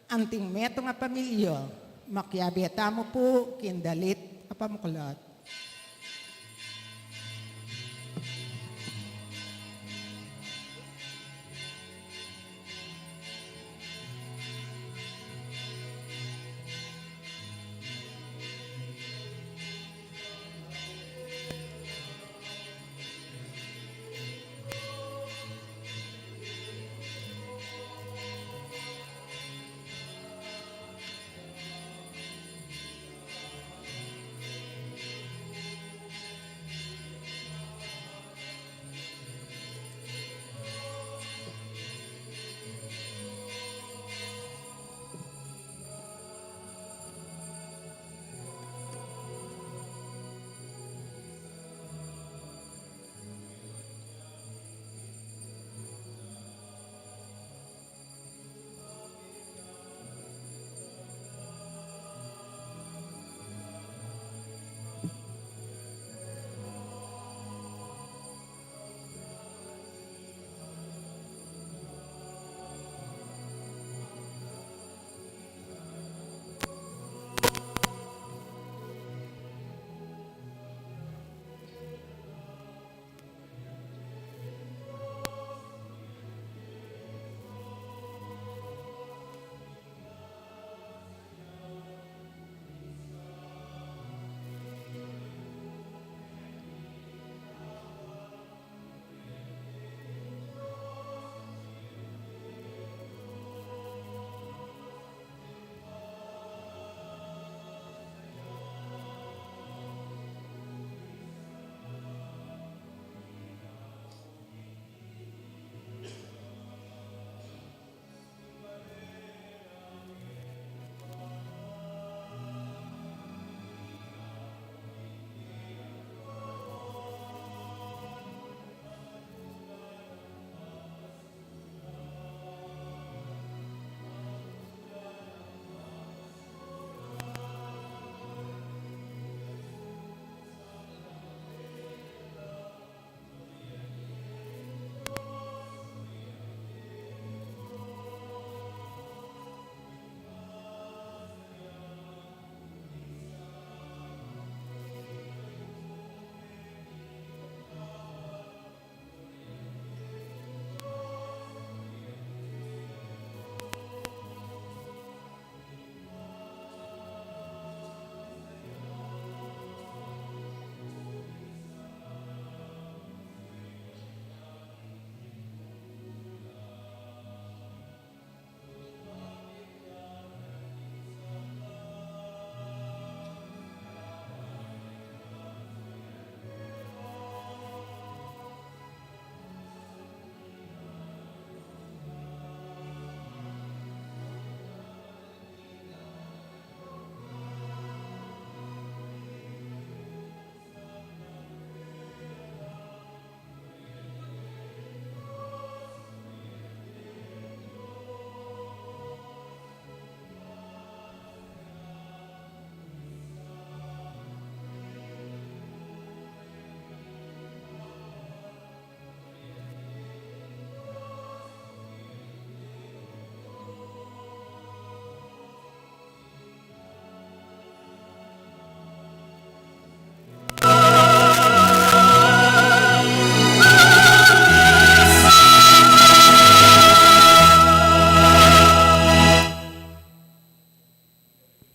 anting metung a pamilya, makiabe tamu pu king dalit a pamuklat.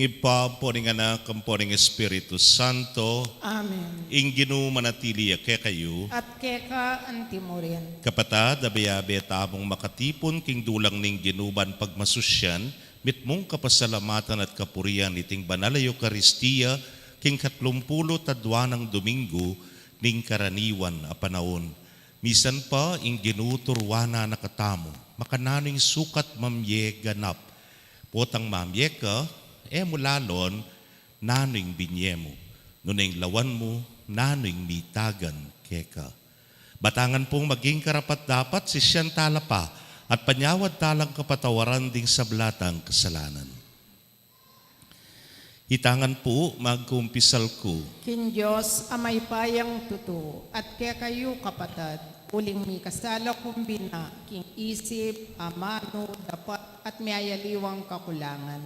Ibpa, ampo ning Anak, ampo ning Espiritu Santo. Amen. Ing Ginu manatili ya kekayu. At keka antimurin. Kapatad, abe-abe tamung makatipun king dulang ning Ginu ban pagmasusyan, mitmung kapasalamatan at kapurian iting banal a Eukaristia, king katlumpulu't adua nang Domingo ning karaniwan a panaun. Misan pa ing Ginu turuan na katamu, makananu ing sukat mamye ganap. Potang mamye ka, e mu lalon nanu ing binye mu, nune ing lawan mu, nanu ing mitagan keka. Batangan pung maging karapat-dapat, sisian tala pa, at panyawad talang kapatawaran ding sabla tang kasalanan. Itangan pu, magkumpisal ku. King Dios a mayupayang tutu, at kekayu kapatad, uling mikasala kung bina, king isip, amanu, dapat, at miyayaliwang kakulangan.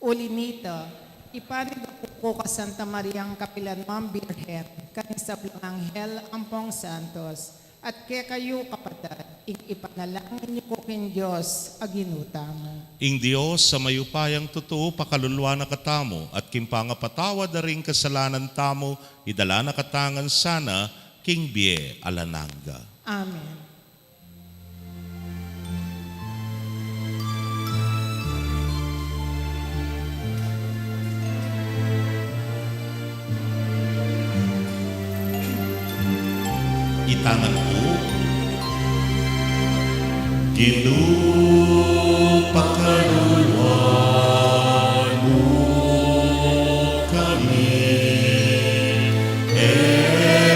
Uli nita, ipanigapu ku ka Santa Mariang kapilan mang Birhen, karing sablang anghel ampong santos, at kekayu kapatad, ing ipanalangin yu ku king Dios a Ginu tamu. Ing Dios a mayupayang tutu pakaluluan na katamu, at king pangapatawad da ring kasalanan tamu, idala na katamu ngan sana king bie alang angga. Amen. Itangan pu. Ginu, pakaluluan mu kami, e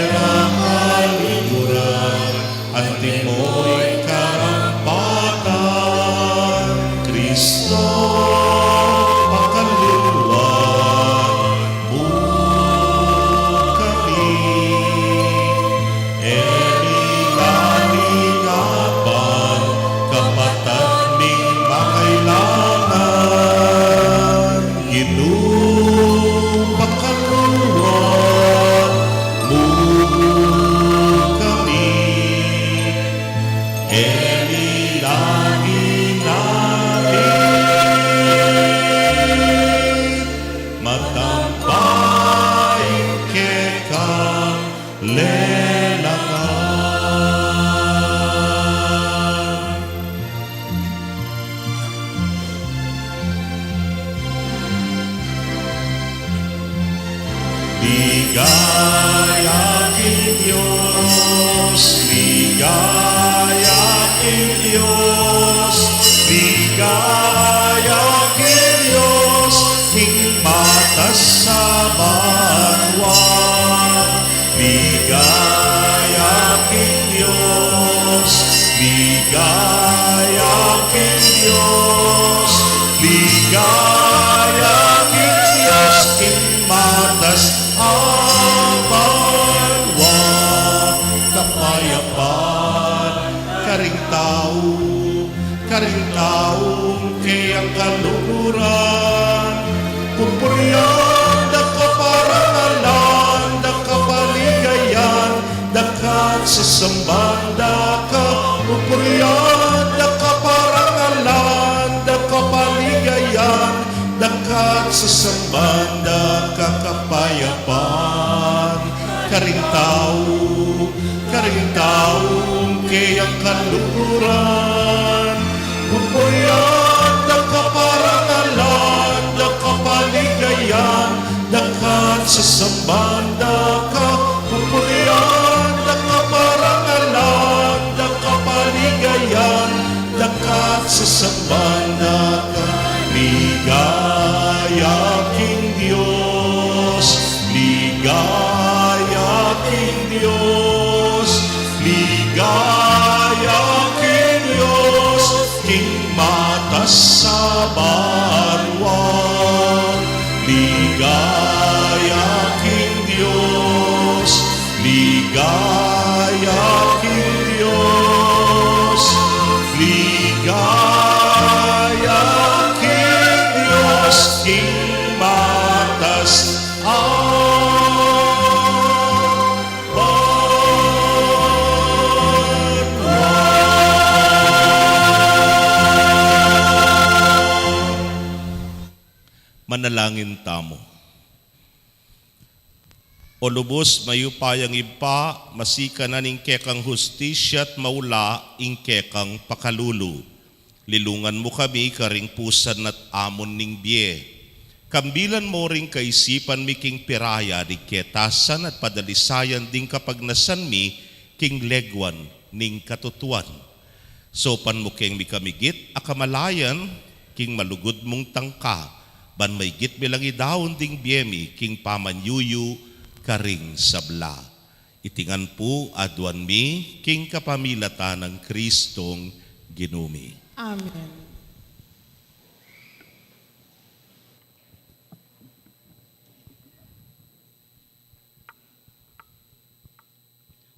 ra kaliguran, antimo ing karampatan. Kristo, pakaluluan mu kami, e mi laligapan kapatad ming makailangan. Ginu, pakaluluan mu kami, e mi laligapan matampa ing kekang lelangan. Ligaya king Dios, ligaya king Dios, ligaya king Dios, king matas a banua. Ligaya king Dios, ligaya king Dios, ligaya king Dios, king matas a banua. Kapayapan karing tau, karing taung keyang kaluguran, pupurian da ka, parangalan da ka, paligayan da ka, at sasamban da ka. Pupurian da ka, parangalan da ka, paligayan da ka, at sasamban da ka. Kapayapan karing tau, karing taung keyang kaluguran, pupurian da ka, parangalan da ka, paligayan da ka, at sasamban da ka. Pupurian da ka, parangalan da ka, paligayan da ka, at sasamban da ka. Ligaya king Dios, ligaya king Dios, ligaya king Dios, king matas a banua. Ligaya king Dios, ligaya king Dios, ligaya king Dios, king matas a banua. Manalangin tamu. O lubus mayupayang Ibpa, masikan na ing kekang hustisya at maula ing kekang pakalulu. Lilungan mu kami karing pusan at amun ning bie. Kambilan mu ring kaisipan mi king piraya ning ketasan at padalisayan ding kapagnasan mi king leguan ning katutuan. Saupan mu keng mikamigit a kamalayan king malugud mung tangka, ban maigit mi lang idaun ding bie mi king pamanyuyu karing sabla. Iti ngan pu aduan mi king kapamilatan nang Kristong Ginu mi. Amen.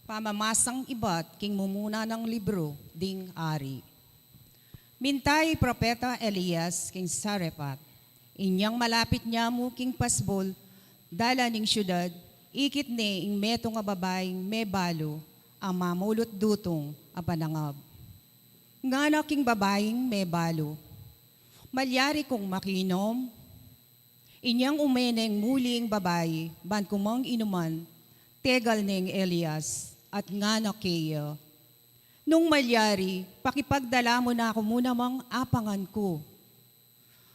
Pamamasang ibat king mumuna nang libru ding Ari. Minta i propeta Elias king Sarephat. Inyang malapit ne mu king pasbul dalan ning siudad, ikit ne ing metung a babaing mebalu a mamulut dutung a panangab. Ngana king babaing mebalu, "Malyari kung makinom?" Inyang ume neng muli ing babai ban kumang inuman, tegal neng Elias at ngana keya, "Nung malyari, pakipagdala mu na ku mu namang apangan ku."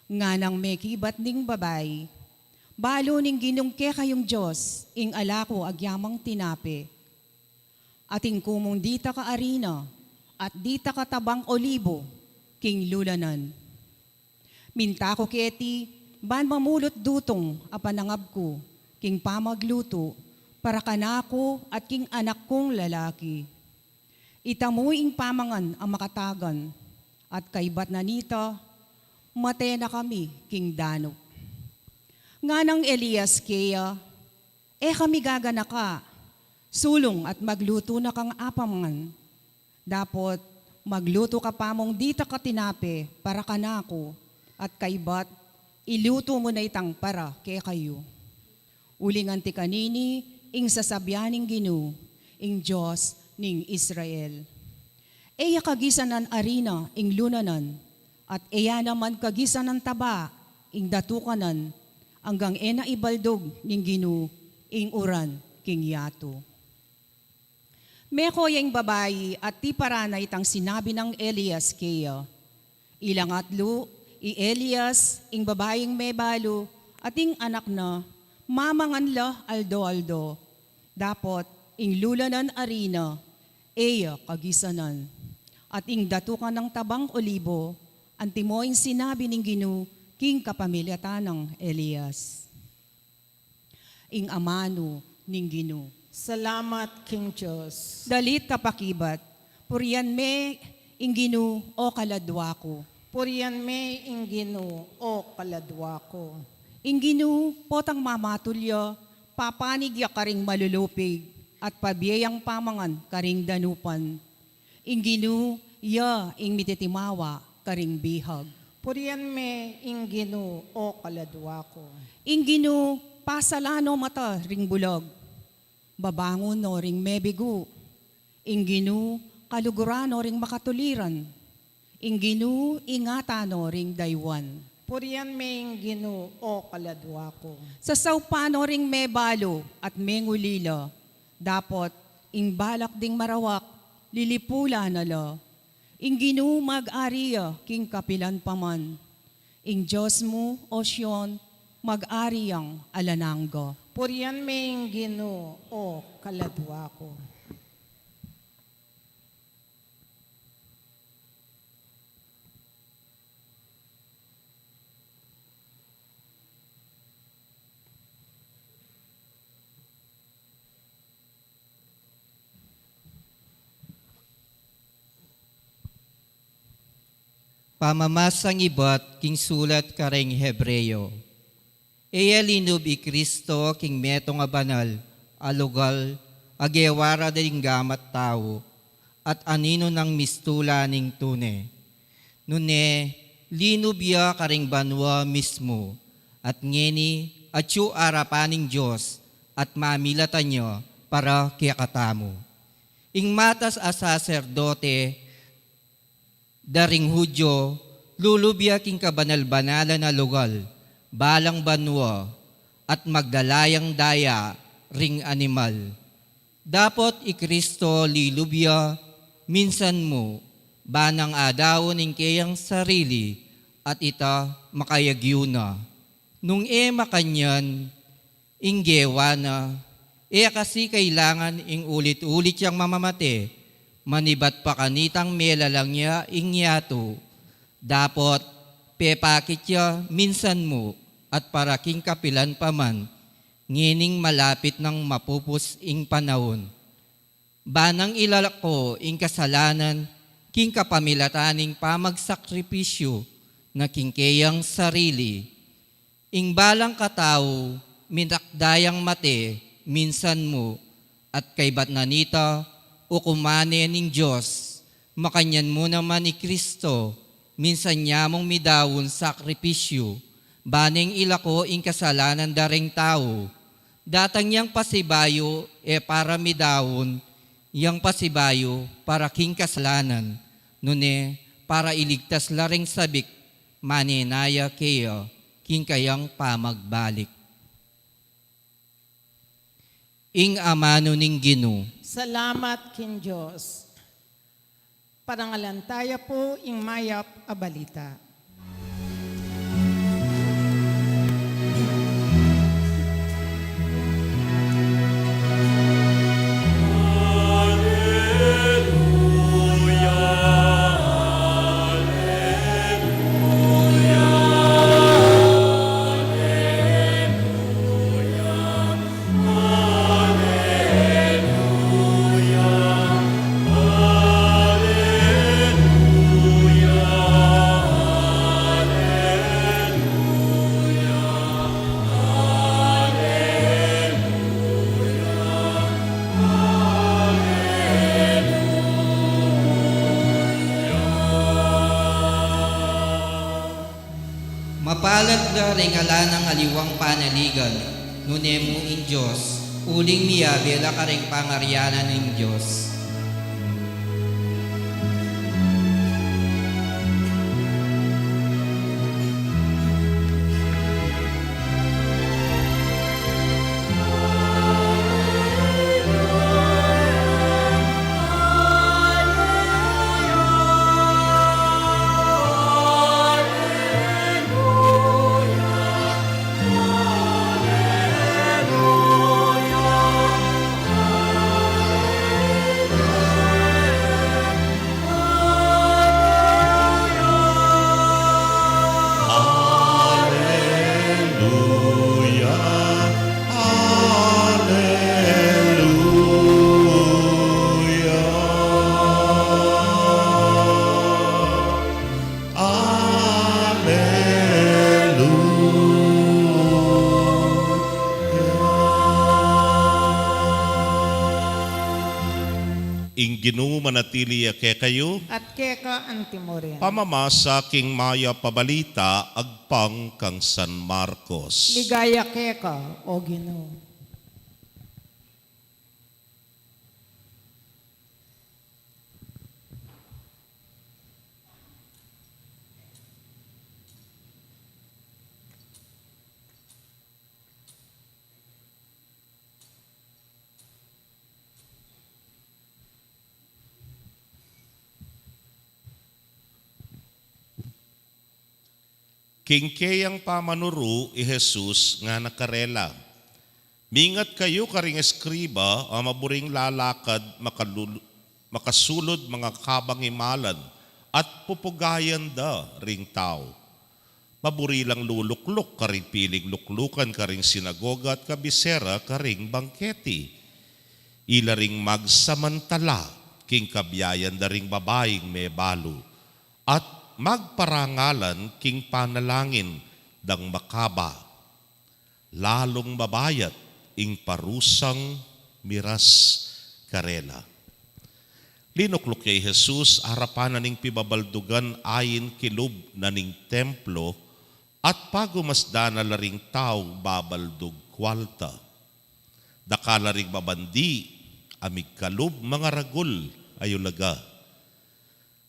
Nganang mekibat ning babai, "Balu ning Ginung kekayung Dios ing ala ku agyamang tinape. Atin ku mung ditak a arina at ditak a tabang olibu king lulanan. Minta ku keti ban mamulut dutung a panangab ku king pamaglutu para kanaku at king anak kung lalaki. Itamu ing pamangan a makatagan, at kaybat na nita, mate na kami king danup." Nganang Elias keya, "E kami gaganaka. Sulung at maglutu na kang apamangan. Dapot maglutu ka pa mung ditak a tinape para kanaku, at kaybat ilutu mu na itang para kekayu. Uling anti kanini ing sasabian ning Ginu, ing Dios ning Israel. E ya kagisanan arina ing lulanan, at e ya naman kagisanan taba ing datukanan, anggang e na ibaldug ning Ginu ing uran king yatu." Meko ya ing babai at tiparan na itang sinabi nang Elias keya. Ilang atlu i Elias, ing babaing mebalu, at ing anak na, mamangan la aldo-aldo. Dapot ing lulanan arina, e ya kagisanan. At ing datukan nang tabang olibo, antimo ing sinabi ning Ginu king kapamilatan nang Elias. Ing amanu ning Ginu. Salamat king Dios. Dalit kapakibat, purian me ing Ginu, o kaladua ku. Purian me ing Ginu, o kaladua ku. Ing Ginu, potang mamatul ya, papanig ya karing malulupig, at pabie yang pamangan karing danupan. Ing Ginu, ya ing mititimawa karing bihag. Purian me ing Ginu, o kaladua ku. Ing Ginu, pasalan no mata ring bulag, babangun no ring mebigu. Ing Ginu, kaluguran no ring makatuliran. Ing Ginu, ingatan no ring daywan. Purian me ing Ginu, o kaladua ku. Sasaupan no ring mebalu at mengulila. Dapot ing balak ding marawak, lilipulan na la. Ing Ginu mag-ari ya king kapilan pa man. Ing Dios mu, o Sion, mag-ari yang alang angga. Purian me ing Ginu, o kaladua ku. Pamamasang ibat king sulat kareng Hebreo. E ya linub i Kristo king metung a banal a lugal a gewara ding gamat tau, at aninu nang mistula ning tune. Nune, linub ya karing banua mismu, at ngeni atyu arapan ning Dios, at mamilatan ya para kekatamu. Ing matas a saserdote da ring Judio, lulub ya king kabanal-banalan a lugal, balang banua, at magdala yang daya ring animal. Dapot i Kristo lilub ya minsan mu, ba nang adaun ing keyang sarili, at ita makayagyu na. Nung e makanyan ing gewa na, e kasi kailangan ing ulit-ulit yang mamamate, manibat pa kanitang melalang ya ing yatu. Dapot pepakit ya minsan mu, at para king kapilan pa man, ngening malapit nang mapupus ing panaun. Ba nang ilako ing kasalanan king kapamilatan ning pamagsakripisyu na king keyang sarili. Ing balang katau, minakda yang mate minsan mu, at kaybat na nita, ukuman ne ning Dios. Makanyan mu naman i Kristo, minsan ya mung midaun sakripisyu, ba neng ilako ing kasalanan da ring tau. Datang yang pasibayu e para midaun, yang pasibayu para king kasalanan, nune para iligtas la ring sabik, manenaya keya king kayang pamagbalik. Ing amanu ning Ginu. Salamat king Dios. Parangalan taya pu ing mayap a balita. Mapalad la ring ala nang aliwang panaligan, nune mu ing Dios, uling miyabe la karing pangarianan ning Dios. Aleluya, aleluya. Aleluya. Ing Ginu manatili ya kekayu. At keka antimurin. Pamamasa king mayap a balita agpang kang San Marcos. Ligaya keka, O Ginu. King keyang pamanuru i Jesus ngana karela, "Mingat kayu karing eskriba a maburing lalakad makalulu-, makasulud mangakabang imalan at pupugayan da ring tau. Maburi lang lulukluk karing piling luklukan karing sinagoga at kabisera karing bangketi. Ila ring magsamantala king kabiayan da ring babaing mebalu at magparangalan king panalangin dang makaba. Lalung mabayat ing parusang miras karela." Linukluk ya i Jesus arapan na ning pibabaldugan ain kilub na ning templo at pagumasdan na la ring taung babaldug kualta. Dakal la ring mabandi a migkalub mangaragul a yulaga.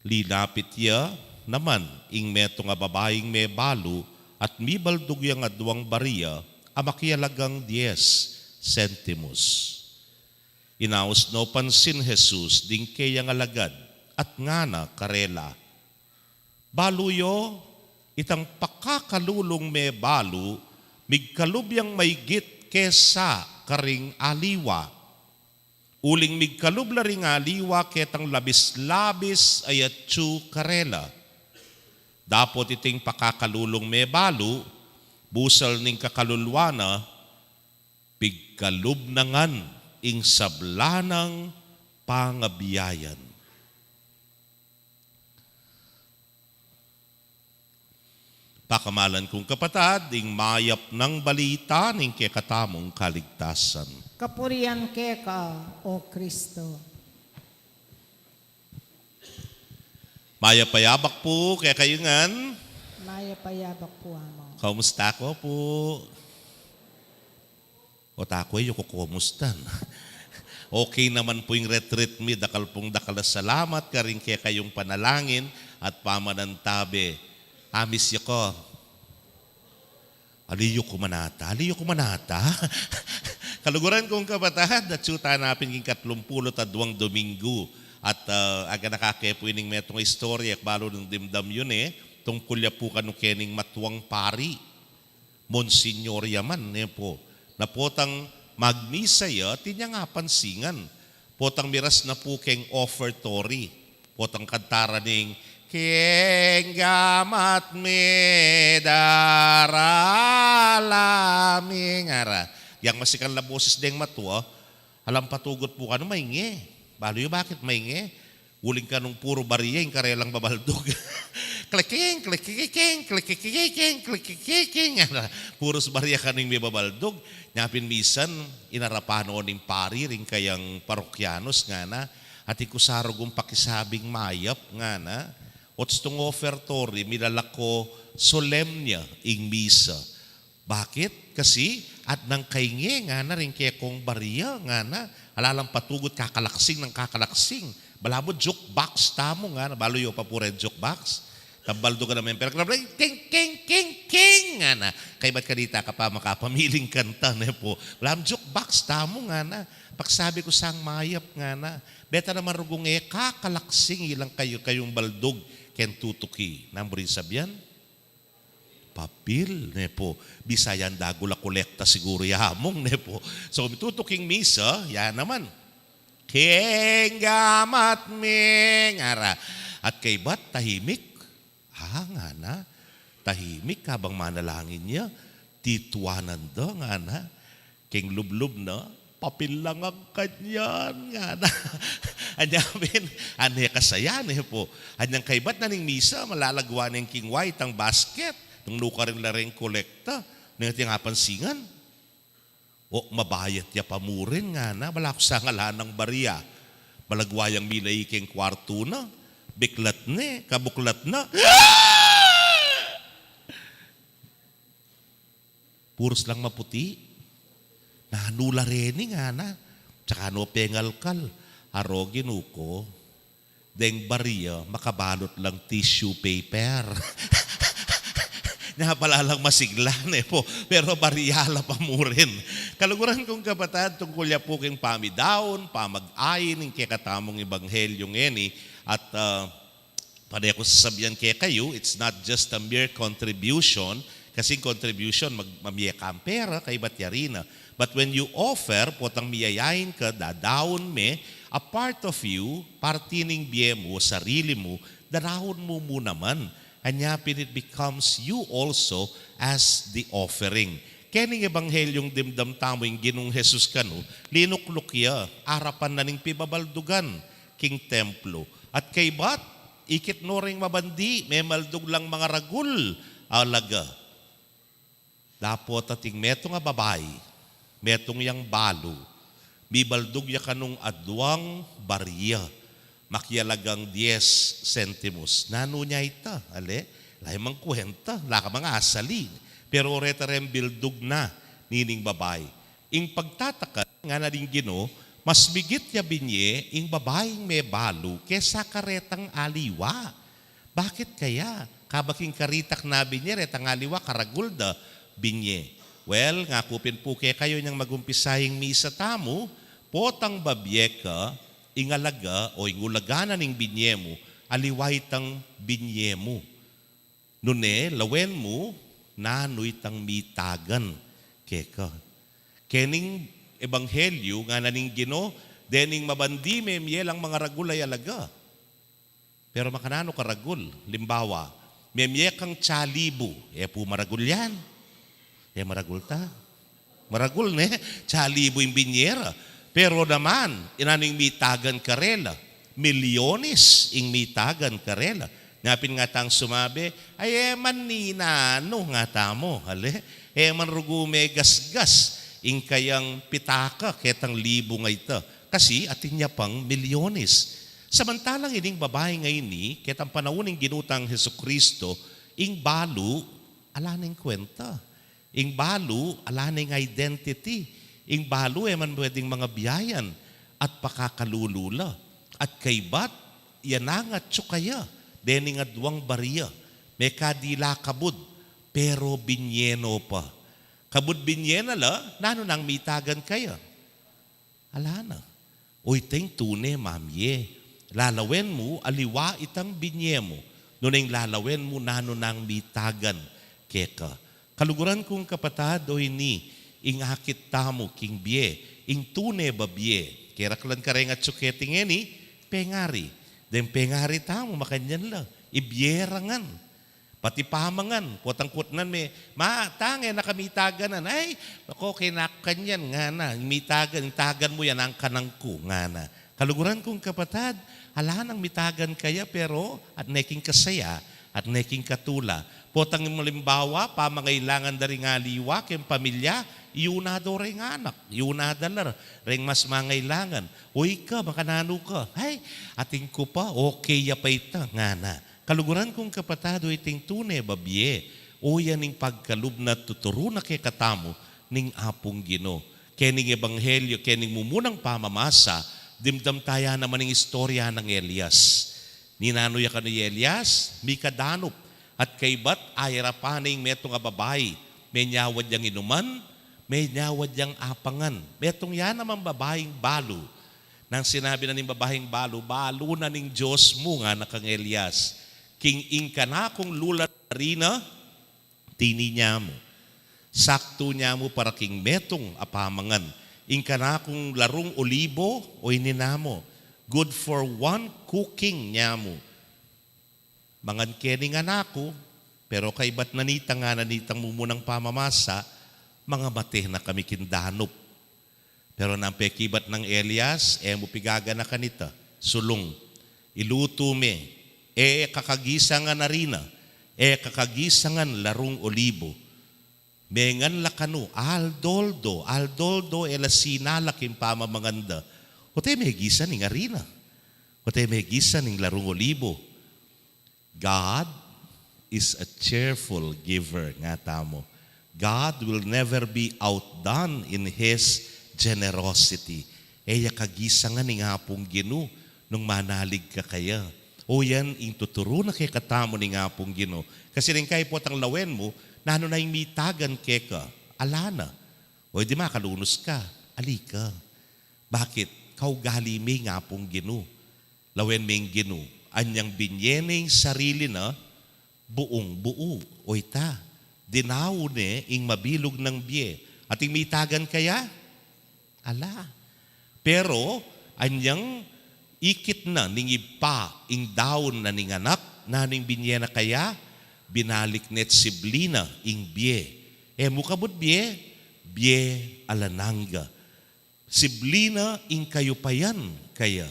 Linapit ya naman ing metung a babaing mebalu at mibaldug yang aduang baria a makialagang dies sentimus. Inaus no pa ning Jesus ding keyang alagad at ngana karela, "Balu yo, itang pakakalulung mebalu, migkalub yang maigit kesa karing aliwa. Uling migkalub la ring aliwa ketang labis-labis a yatsu karela. Dapot iting pakakalulung mebalu, busal ning kakaluluan na, pigkalub na ngan ing sabla nang pangabiayan." Pakamalan kung kapatad, ing mayap nang balita ning kekatamung kaligtasan. Kapurian keka, O Kristo. Mayap a yabak pu kekayu ngan. Mayap a yabak pu, Among. Kamusta ko pu? O, taku e yu ku kumustan. Okay naman pu ing retreat mi, dakal pung dakal a salamat karing kekayung panalangin at pamanantabe. Amis ya ko. Aliyu ku man ata, aliyu ku man ata. Kaluguran kung kapatad, atsu tana pin king katlumpulu't aduang Dominggu. At, ah, aganaka ke pu ining metung a istorya, e ku balu nung dimdam yu ne, tungkul ya pu kanu kening matuang pari. Monsignor ya man, ne pu. Na potang magmisa ya, atin yang apansingan. Potang miras na pu keng offertory. Potang kanta ra ning, "Keng gamat mi darala mi," ngara. Yang masikan la boses deng matua, alang patugut pu kanu mainge. Balu yu bakit mainge? Uling kanung puru baria ing karelang babaldug. Kleking, klekikiking, klekikiking, klekikiking. Purus baria kanu ing mibabaldug. Nya pin misan, inarapan no ning pari ring kayang parokyanus, ngana, "Atin ku sa rugung pakisabing mayap," ngana. Ots tung offertory, milalako solemne ing misa. Bakit? Kasi atin nang kainge, ngana, ring kekong baria, ngana. Ala lang patugut, kakalaksing nang kakalaksing. Balamu jukebox tamu, ngana. Balu yu pa pu reng jukebox? Tambaldugan na memper, keng, keng, keng, keng, ngana. Kaybat kanita ka pa makapamiling kanta, ne pu. Balamu jukebox tamu, ngana. Pakisabi ku sang mayap, ngana. Beta naman rugung e kakalaksing ilang kayu, kayung baldug keng tutuki. Nanu ring sabian? Papil, ne pu. Bisayan dagul a kolekta siguru ya, Among, ne pu. So, mitutuking misa, ya naman. "Keng gamat mi," ngara. At kaybat, tahimik. Ah, ngana. Tahimik, kabang manalangin ya. Tituanan da, ngana. Keng lublub na, "Papil lang ang kanyan," ngana. Anya pin, ane kasaya, ne pu. Anyang kaybat na ning misa, malalagwa neng kingwa itang basket. Nung nukarin la reng kolekta, neng atin yang apansingan. O, mabayat ya pa mu rin, ngana, balaku sa ngalan nang baria. Malagwa yang milai keng kwartu na, biklat ne, kabuklat na. Purus lang maputi. Nanu la reni, ngana. Tsaka no pengalkal. Aro, Ginu ku, deng baria, makabalut lang tissue paper. Nya pala lang masigla, ne pu. Pero baria la pa mu rin. Kaluguran kung kapatad, tungkul ya pu keng pamidaun, pamag-ain ning kekatamung ebanghelyu ngeni, at, ah, pane ku sasabian kekayu, it's not just a mere contribution, kasi ing contribution, mag-, mamie kang pera, kaybat yari na. But when you offer, potang miyayain ka, dadaun me, a part of you, parti ning bie mu, sarili mu, dadaun mu mu naman. Anya pin it becomes you also as the offering. Kening ebanghelyung dimdam tamu ing Ginung Jesus kanu, linukluk ya, arapan na ning pibabaldugan king templo. At kaybat, ikit no ring mabandi, memaldug lang mangaragul a alaga. Dapot ating metung a babai, metung yang balu, mibaldug ya kanung aduang baria, makialagang dies sentimus. Nanu nya ita, ale? Ala ya mang kuwenta, ala ka mang asali. Pero reta reng bildug na nining babai. Ing pagtataka, ngana ning Ginu, mas migit ya binye ing babaing mebalu kesa karetang aliwa. Bakit kaya? Kabaking karitak na binye, retang aliwa karagul da binye. Well, ngaku pin pu kekayu inyang magumpisa ing misa tamu, potang babie ka, ing alaga o ing ulaga na ning binye mu, aliwa itang binye mu. Nune, lawen mu, nanu itang mitagan keka. Kening ebanghelyu, ngana ning Ginu, dening mabandi memie lang mangaragul a alaga. Pero makananu karagul? Limbawa, memie kang tsa libu, e pu maragul yan. E maragul ta. Maragul ne, tsa libu ing binye ra. Pero naman, nanu ing mitagan karela? Milyones ing mitagan karela. Nya pin nga tang sumabi, ay e man ninanu nga tamu, ale? E man rugu megasgas ing kayang pitaka ketang libu nga ita. Kasi atin ya pang milyones. Samantalang ining babaing ini, ketang panaun ning Ginu tang Jesucristo, ing balu, ala neng kwenta. Ing balu, ala neng identity. Ing balu, e man pwedeng mangabiayan at pakakalulu la. At kaybat, iyanang atyu kaya, dening aduang baria, mekadila kabud, pero binye no pa. Kabud binye na la, nanu nang mitagan kaya? Ala na. O iteng tune mamie. Lalawen mu, aliwa itang binye mu. Nune ing lalawen mu, nanu nang mitagan keka. Kaluguran kung kapatad, o ini, ing akit tamu king bie, ing tune babie. Keraklan kareng atyu keti ngeni, pengari. Deng pengari tamu, makanyan la. Ibie ra ngan. Pati pamangan, potang kutnan me, ma, tang e na ka mitaganan. Ay, nako, kena ku kanyan, ngana, mitagan, ing tagan mu yan, ing kanan ku, ngana. Kaluguran kung kapatad, ala nang mitagan kaya, pero at neking kasaya, at neking katula. Potang malimbawa, pamangailangan da ring aliwa, keng pamilya, iyuna do reng anak, iyuna da la reng mas mangailangan. O ika, makananu ka? Ay, atin ku pa, okay ya pa ita, ngana. Kaluguran kung kapatad, o iting tune babie, o yan ing pagkalub na tuturu na kekatamu ning Apung Ginu. Kening ebanghelyo, kening mumunang pamamasa, dimdam taya naman ing istorya nang Elias. Ninanu ya kanu i Elias? Mika danup, at kaybat, ayarapan ne ing metung a babai, menyawad yang inuman, menyawad yang apangan. Metung ya namang babaing balu. Nang sinabi na ning babaing balu, balu na ning Dios mu, ngana kang Elias. King ing kanakung lulan a arina, tini nyamu. Saktu nyamu para king metung a pamangan. Ing kanakung larung olibo, o ini namu. Good for one cooking nyamu. Mangan ke ning anak ku, pero kaybat na nita, ngana nitang mumunang pamamasa, mangamate na kami king danup. Pero nang pekibat nang Elias, e mu pigaganakan ita, sulung. Ilutu me, e ka kagisangan arina, e ka kagisangan larung olibo. Mengan la kanu, aldo-aldo, aldo-aldo e la sinalak ing pamamangan da. O't e megisan ing arina. O't e megisan ing larung olibo. God is a cheerful giver, nga tamu. God will never be outdone in His generosity. E ya kagisangan ing Apung Ginu nung manalig ka kaya. O yan ing tuturu na kekatamu ning Apung Ginu. Kasi rin kaya potang lawen mu, nanu na ing mitagan keka? Ala na. O di makalunus ka, ali ka. Bakit? Kaugali me ing Apung Ginu. Lawen me ing Ginu. Anyang binye ne ing sarili na, buung-buu. O ita, dinaun ne ing mabilug nang bie. Ating mitagan kaya? Ala. Pero, anyang ikit na ning Ibpa ing daun na ning anak, nanu ing binye na kaya? Binalik ne't sibli na ing bie. E mu kabud bie, bie alang angga. Sibli na ing kayupayan kaya.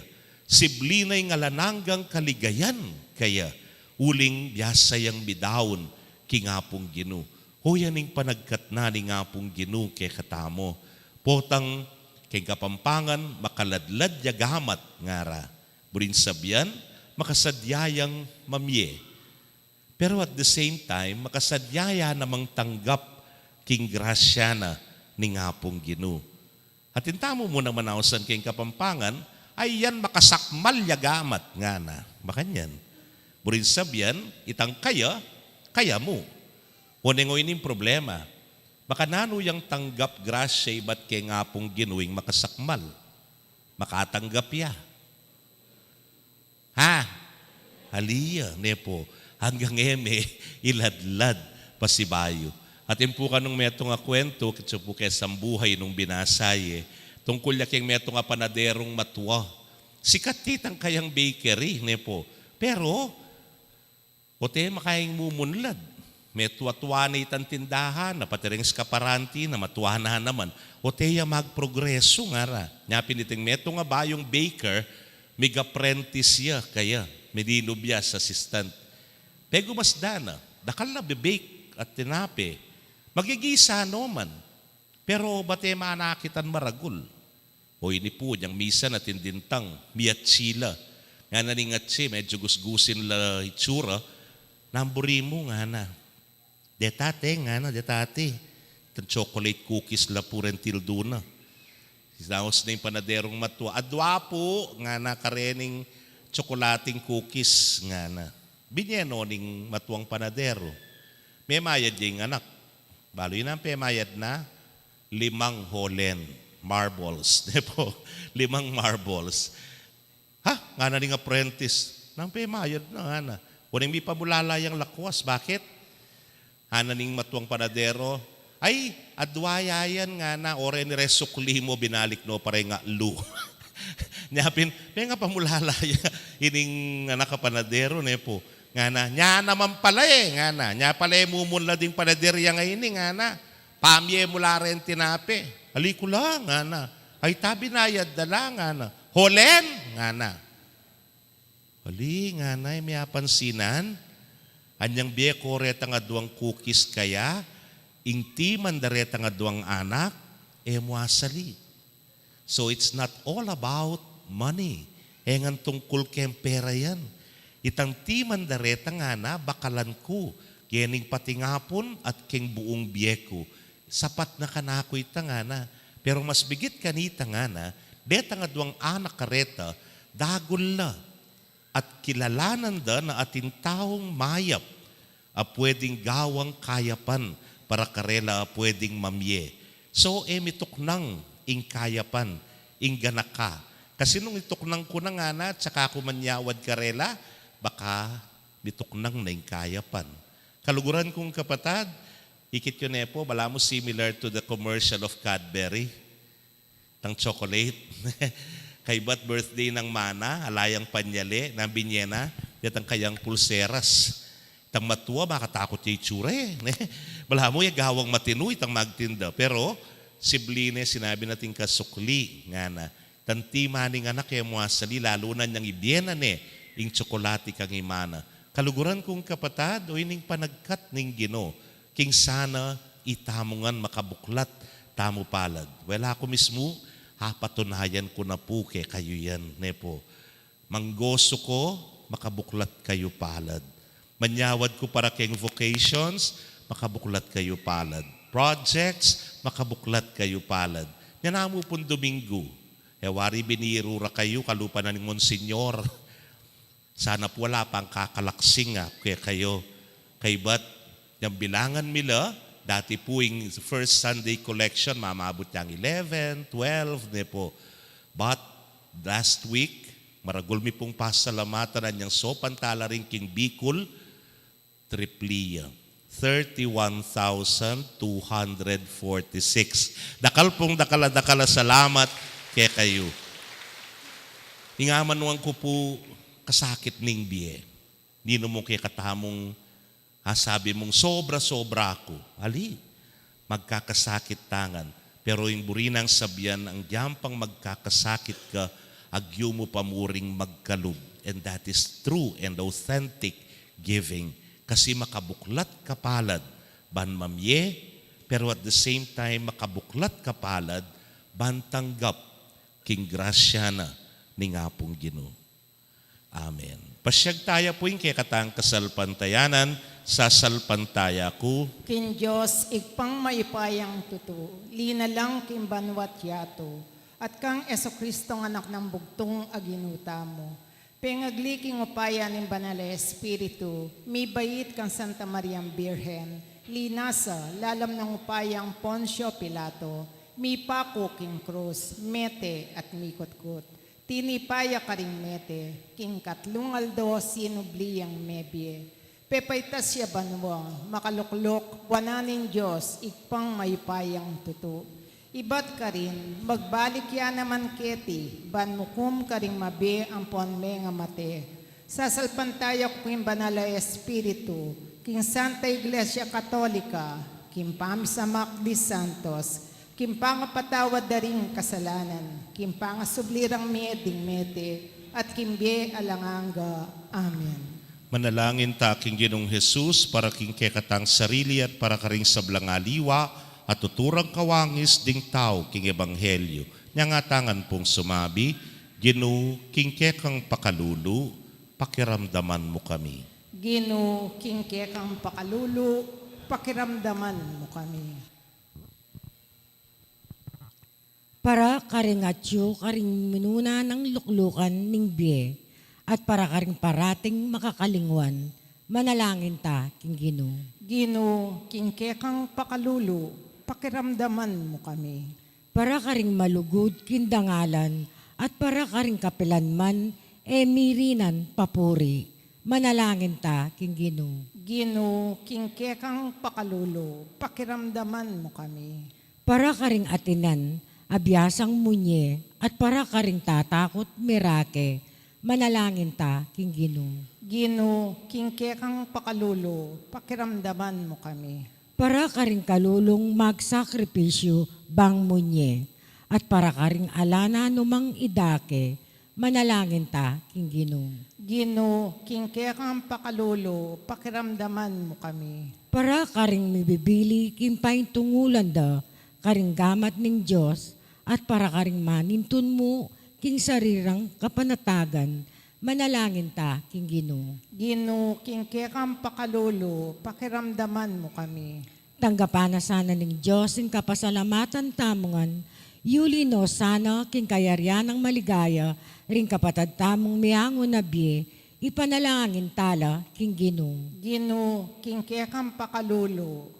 Sibli na ing alang anggang kaligayan kaya. Uling biasa yang midaun king Apung Ginu. O yan ing panagkat na ning Apung Ginu kekatamu. Potang keng Kapampangan, makaladlad ya gamat, ngara. Buring sabian, makasadya yang mamie. Pero at the same time, makasadya ya namang tanggap king grasya na ning Apung Ginu. Atin tamu munang manausan keng Kapampangan, ay yan makasakmal ya gamat, ngana. Makanyan. Buring sabian, itang kaya, Kaya mu. O neng o ining problema. Baka nanu yang tanggap grasya ibat keng Apung Ginu ing makasakmal. Makatanggap ya. Ha? Haliya, ne po. Anggang e me, iladlad, pasibayu. Atin pu kanung metung a kuwentu, kitsu pu keng Sambuhay nung binasa ye. Tungkul ya keng metung a panaderung matua. Sikat itang kayang bakery, ne po. Pero, ote makayang mumunlad. Metua-tua na itang tindahan na, pati reng eskaparanti na, matua na naman. Ote ya magprogresu, ngana. Nya pin iting metung a bayung baker, mig-apprentice ya kaya, mininubya as assistant. Pegumasdan na, dakal na bebake at tinape. Magigisa no man. Pero bate manakitan maragul. O ini pu, inyang misan atin dintang, miatsi la. Ngana ning atsi, medyu gusgusin la itsura, "Nanu buri mu?" ngana. "Deta te," ngana, "deta te. Itang chocolate cookies la pu reng tildu na." Sinaus na ing panaderung matua, "Adwa pu," ngana, "karening tsokolating cookies," ngana. Binye no ning matuang panaderu. Memayad ya ing anak. Balu yu nanu ing pemayad na? Limang holen, marbles. Ne po? Limang marbles. "Ha?" ngana ning apprentice. "Nanu ing pemayad na?" ngana. "Kuneng mipamulala yang lakwas." "Bakit?" ngana ning matuang panadero. "Ay, adwa ya yan," ngana, "o reni reng sukli mu, binalik no pa reng atlu." Nya pin, mengapamulala ya ining anak a panadero, ne po. Ngana, "Nya naman pala e," ngana. "Nya pala e mumunlad ing panaderyang ini," ngana. "Pamye mu la reng tinape?" "Ali ku la," ngana. "Ay ta, binayad da la," ngana. "Holen," ngana. "Ali," ngana, e me apansinan, "anyang bie ko retang aduang cookies kaya, ing timan da retang aduang anak, e mu asali." So it's not all about money. E ngan tungkul keng pera yan. "Itang timan da reta," ngana, "bakalan ku, gening patingapun at keng buung bie ku. Sapat na kanaku ita," ngana. "Pero mas bigit kanita," ngana, "detang aduang anak a reta, dagul la. At kilalanan da na atin taung mayap a pweding gawang kayapan para karela a pweding mamie. So, e mi tuknang ing kayapan, ing ganaka. Kasi nung ituknang ku na," ngana, "at saka ku manyawad karela, baka mituknang na ing kayapan." Kaluguran kung kapatad, ikit yu ne po, balamu similar to the commercial of Cadbury. Tang chocolate. Kaybat birthday nang mana, ala yang panyale, nanu binye na, detang kayang pulseras. Itang matua, makatakut ya itsura e, ne? Balamu ya gawang matinu itang magtinda. Pero, sibli ne, sinabi na ating kasukli, ngana. "Itang timan ning anak e mu asali, lalu na inyang ibie na ne ing tsokolati kang imana." Kaluguran kung kapatad, o ining panagkat ning Ginu, king sana itamu ngan makabuklat tamu palad. Well, aku mismu, apatunayan ku na pu kekayu yan, ne po. Manggosu ku, makabuklat kayu palad. Manyawad ku para keng vocations, makabuklat kayu palad. Projects, makabuklat kayu palad. Nya namu pung Domingo, e wari biniru ra kayu, kalupa na ning Monsignor. Sana pu ala pang kakalaksing a kekayu. Kaybat, yang bilangan mi la, dati pu ing first Sunday collection, mamabut yang eleven, twelve, ne po. But last week, maragul mi pung pasalamatan anyang saupan tala rin king Bicol, tripli ya. Thirty-one thousand two hundred forty-six. Dakal pung dakal a dakal a salamat kekayu. Ing amanuan ku pu, kasakit ning bie. Ninu mu kekatamung asabi mung sobra-sobra ku? Ali, magkakasakit ta ngan. Pero ing buri nang sabian, agyang pang magkakasakit ka, agyu mu pa muring magkalub. And that is true and authentic giving. Kasi makabuklat ka palad ban mamie, pero at the same time, makabuklat ka palad ban tanggap king grasya na ning Apung Ginu. Amen. Pasyag taya pu ing kekatang kasalpantayanan, sasalpantaya ku. King Dios, Ibpang mayupayang tutu, linalang king banua't yatu, at kang Jesucristong Anak nang bugtung a Ginu tamu, Pengagli king upaya ning Banal a Espiritu, mibait kang Santa Mariang Birhen, linasa lalam nang upayang Poncio Pilato, mipaku king krus, mete at mikutkut. Tinipa ya karing mete, king katlung aldo sinubli yang mebie. Pepaitas ya banua, makaluklok wanan ning Dios, Ibpang mayupayang tutu. Ibat karin, magbalik ya naman keti, ban mukum karing mabie ampon mengamate. Sasalpantaya ku king Banal a Espiritu, king Santa Iglesia Katolika, king pamisamak di santos, king pangapatawad da ring kasalanan, king pangasubli rang mie ding mete, at king bie alang angga. Amen. Manalangin ta king Ginung Jesus para king kekatang sarili at para karing sablang aliwa a tuturang kawangis ding tau king ebanghelyu. Nya nga tangan pung sumabi, Ginu, king kekang pakalulu, pakiramdaman mu kami. Ginu, king kekang pakalulu, pakiramdaman mu kami. Para karing atyu karing minuna nang luklukan ning bie, at para karing parating makakalingwan, manalangin ta king Ginu. Ginu, king kekang pakalulu, pakiramdaman mu kami. Para karing malugud king dangalan, at para karing kapilan man e mirinan papuri, manalangin ta king Ginu. Ginu, king kekang pakalulu, pakiramdaman mu kami. Para karing atinan a biasang munye, at para karing tatakut mirake, manalangin ta king Ginu. Ginu, king kekang pakalulu, pakiramdaman mu kami. Para karing kalulung magsakripisyu bang munye, at para karing ala na numang idake, manalangin ta king Ginu. Ginu, king kekang pakalulu, pakiramdaman mu kami. Para karing mibibili king paintungulan da karing gamat ning Dios, at para karing manintun mu king sariling kapanatagan, manalangin ta king Ginu. Ginu, king kekang pakalulu, pakiramdaman mu kami. Tanggapan na sana ning Dios ing kapasalamatan tamu ngan, yuli no sana king kayarian nang maligaya ring kapatad tamung miangun a bie, ipanalangin ta la king Ginu. Ginu, king kekang pakalulu,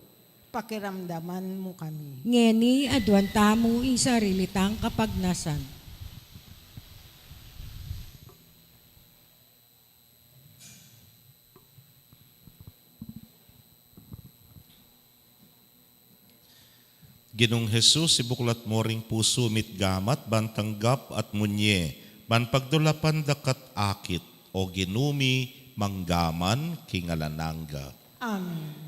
pakiramdaman mu kami. Ngeni aduan tamu ing sarili tang kapagnasan. Ginung Jesus, ibuklat mu ring pusu mi't gamat ban tanggap at munye, ban pagdulapan da ka't akit, o Ginu mi, mangga man king alang angga. Amen.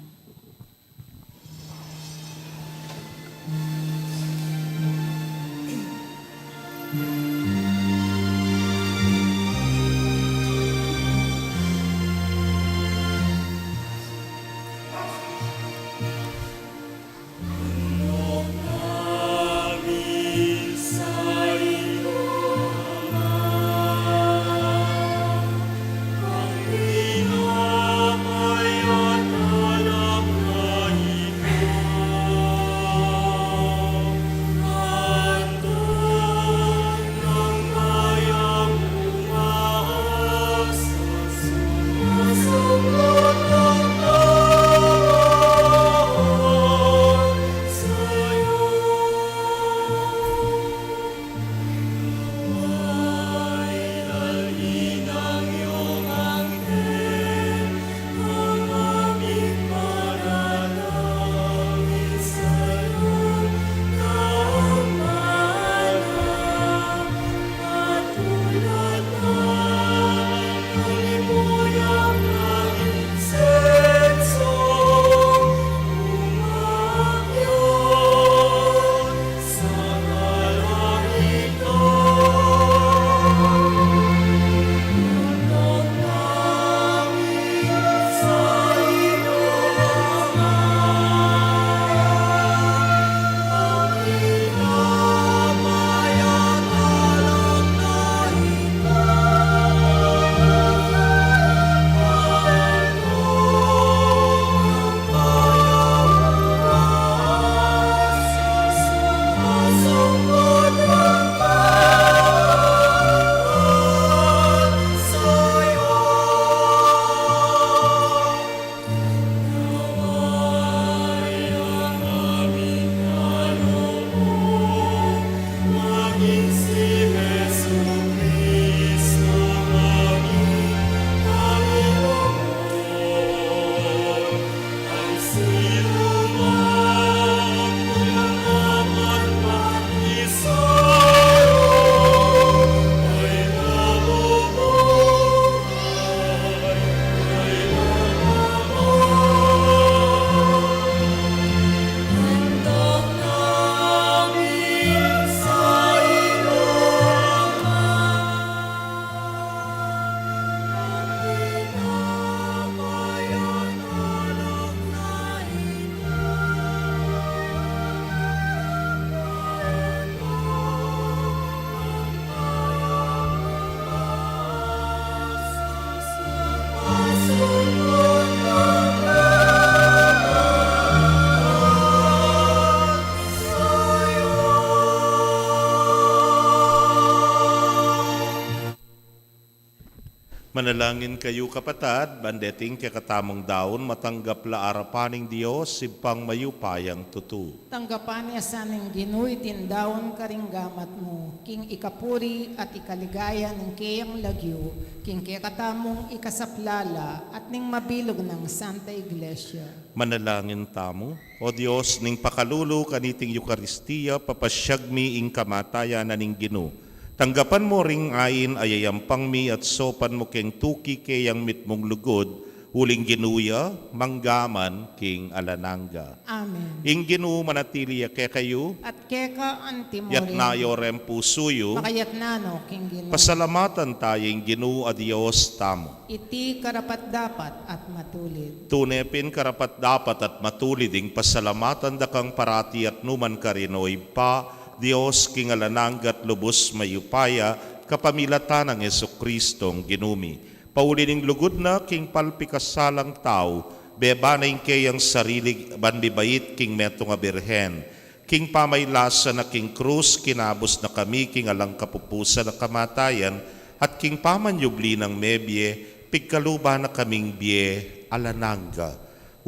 Manalangin kayu, kapatad, ban deting kekatamung daun matanggap la arapan ning Dios, Ibpang mayupayang tutu. Tanggapan na sa ning Ginu iting daun karing gamat mu, king ikapuri at ikaligaya ning keyang lagyu, king kekatamung ikasaplala at ning mabilug nang Santa Iglesia. Manalangin tamu. O Dios, ning pakalulu kaniting Eukaristia, papasyag mi ing kamatayan na ning Ginu. Tanggapan mu ring ain a yayampang mi at saupan mu keng tuki keyang mitmung lugud, uling Ginu ya, mangga man king alang angga. Amen. Ing Ginu manatili ya kekayu. At keka antimurin. Yatna yu reng pusu yu. Makayatna no king Ginu. Pasalamatan taya ing Ginu a Dios tamu. Iti karapat-dapat at matulid. Tune pin karapat-dapat at matulid ing pasalamatan da kang parati at nukarin man, O Ibpa, Dios king alang angga at lubus mayupaya, kapamilatan nang Jesucristong Ginu mi. Pauli ning lugud na king palpikasalang tau, beba na ing keyang sarili ban mibait king metung a birhen. King pamaylasa na king krus, kinabus na kami king alang kapupusan a kamatayan, at king pamanyubli nang mebie, pigkaluban na kaming bie alang angga.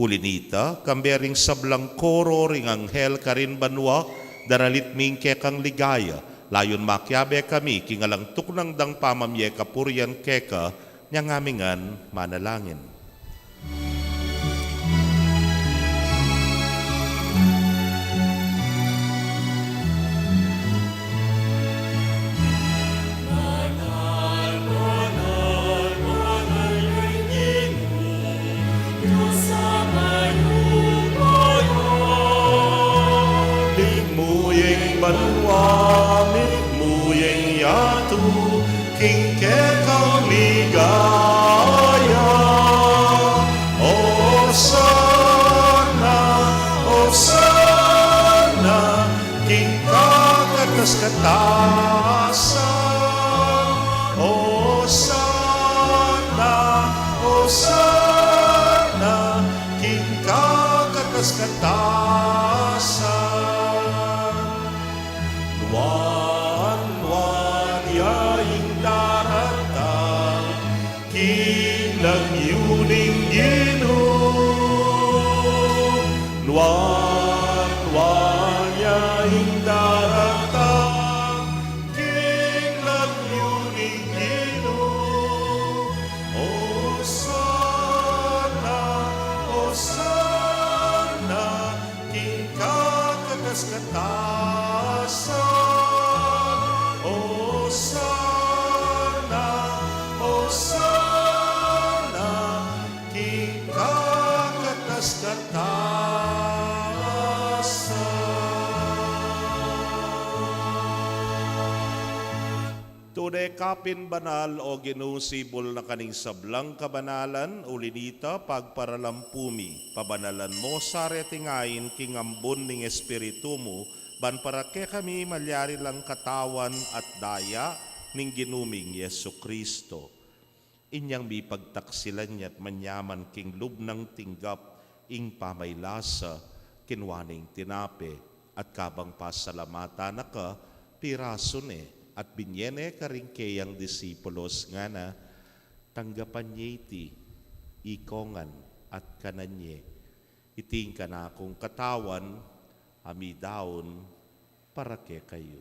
Uli nita, kambe ring sablang koro ring anghel karin banua, daralit mi ing kekang ligaya, layun makiabe kami king alang tuknang dang pamamie kapurian keka, nyang ami ngan manalangin. Mitmu ya ing banua, mitmu ya ing yatu, king kekang ligaya. Osana, Osana, king kakatas-katasan. Osana, Osana, king kakatas-katasan. Nuan, nuan ya ing daratang king lagyu ning Ginu. Nuan, nuan ya ing daratang king lagyu ning Ginu. Osana, Osana, king kakatas-katasan. Osana, Osana, king kakatas-katasan. Tune ka pin banal, O Ginu, sibul na ka ning sablang kabanalan, uli nita, pagparalampu mi, pabanalan mo sa reting ain king ambun ning Espiritu mu, ban para kekami malyari lang katawan at daya ning Ginu ming Jesucristo. Inyang mipagtaksilan ya at manyaman king lub nang tinggap ing pamaylasa, kinua ne ing tinape, at kabang pasalamatan na ka, pirasu ne, at binye ne karing keyang disipulos, ngana: Tanggapan ye iti ikongan at kanan ye. Iti ing kanakung katawan a midaun para kekayu.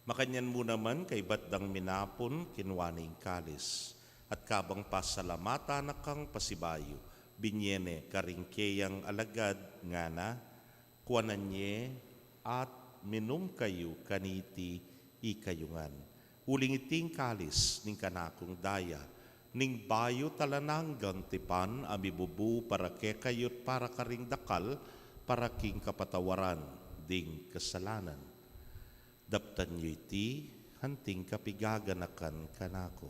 Makanyan mu naman, kaybat dang minapun, kinua ne ing kalis, at kabang pasalamatan na kang pasibayu, binye ne karing keyang alagad, ngana: Kuanan ye at minum kayu kaniti ikayu ngan. Uling iti ing kalis ning kanakung daya, ning bayu't alang anggang tipan, a mibubu para kekayu't para karing dakal, para king kapatawaran ding kasalanan. Daptan yu iti anting kapigaganakan kanaku.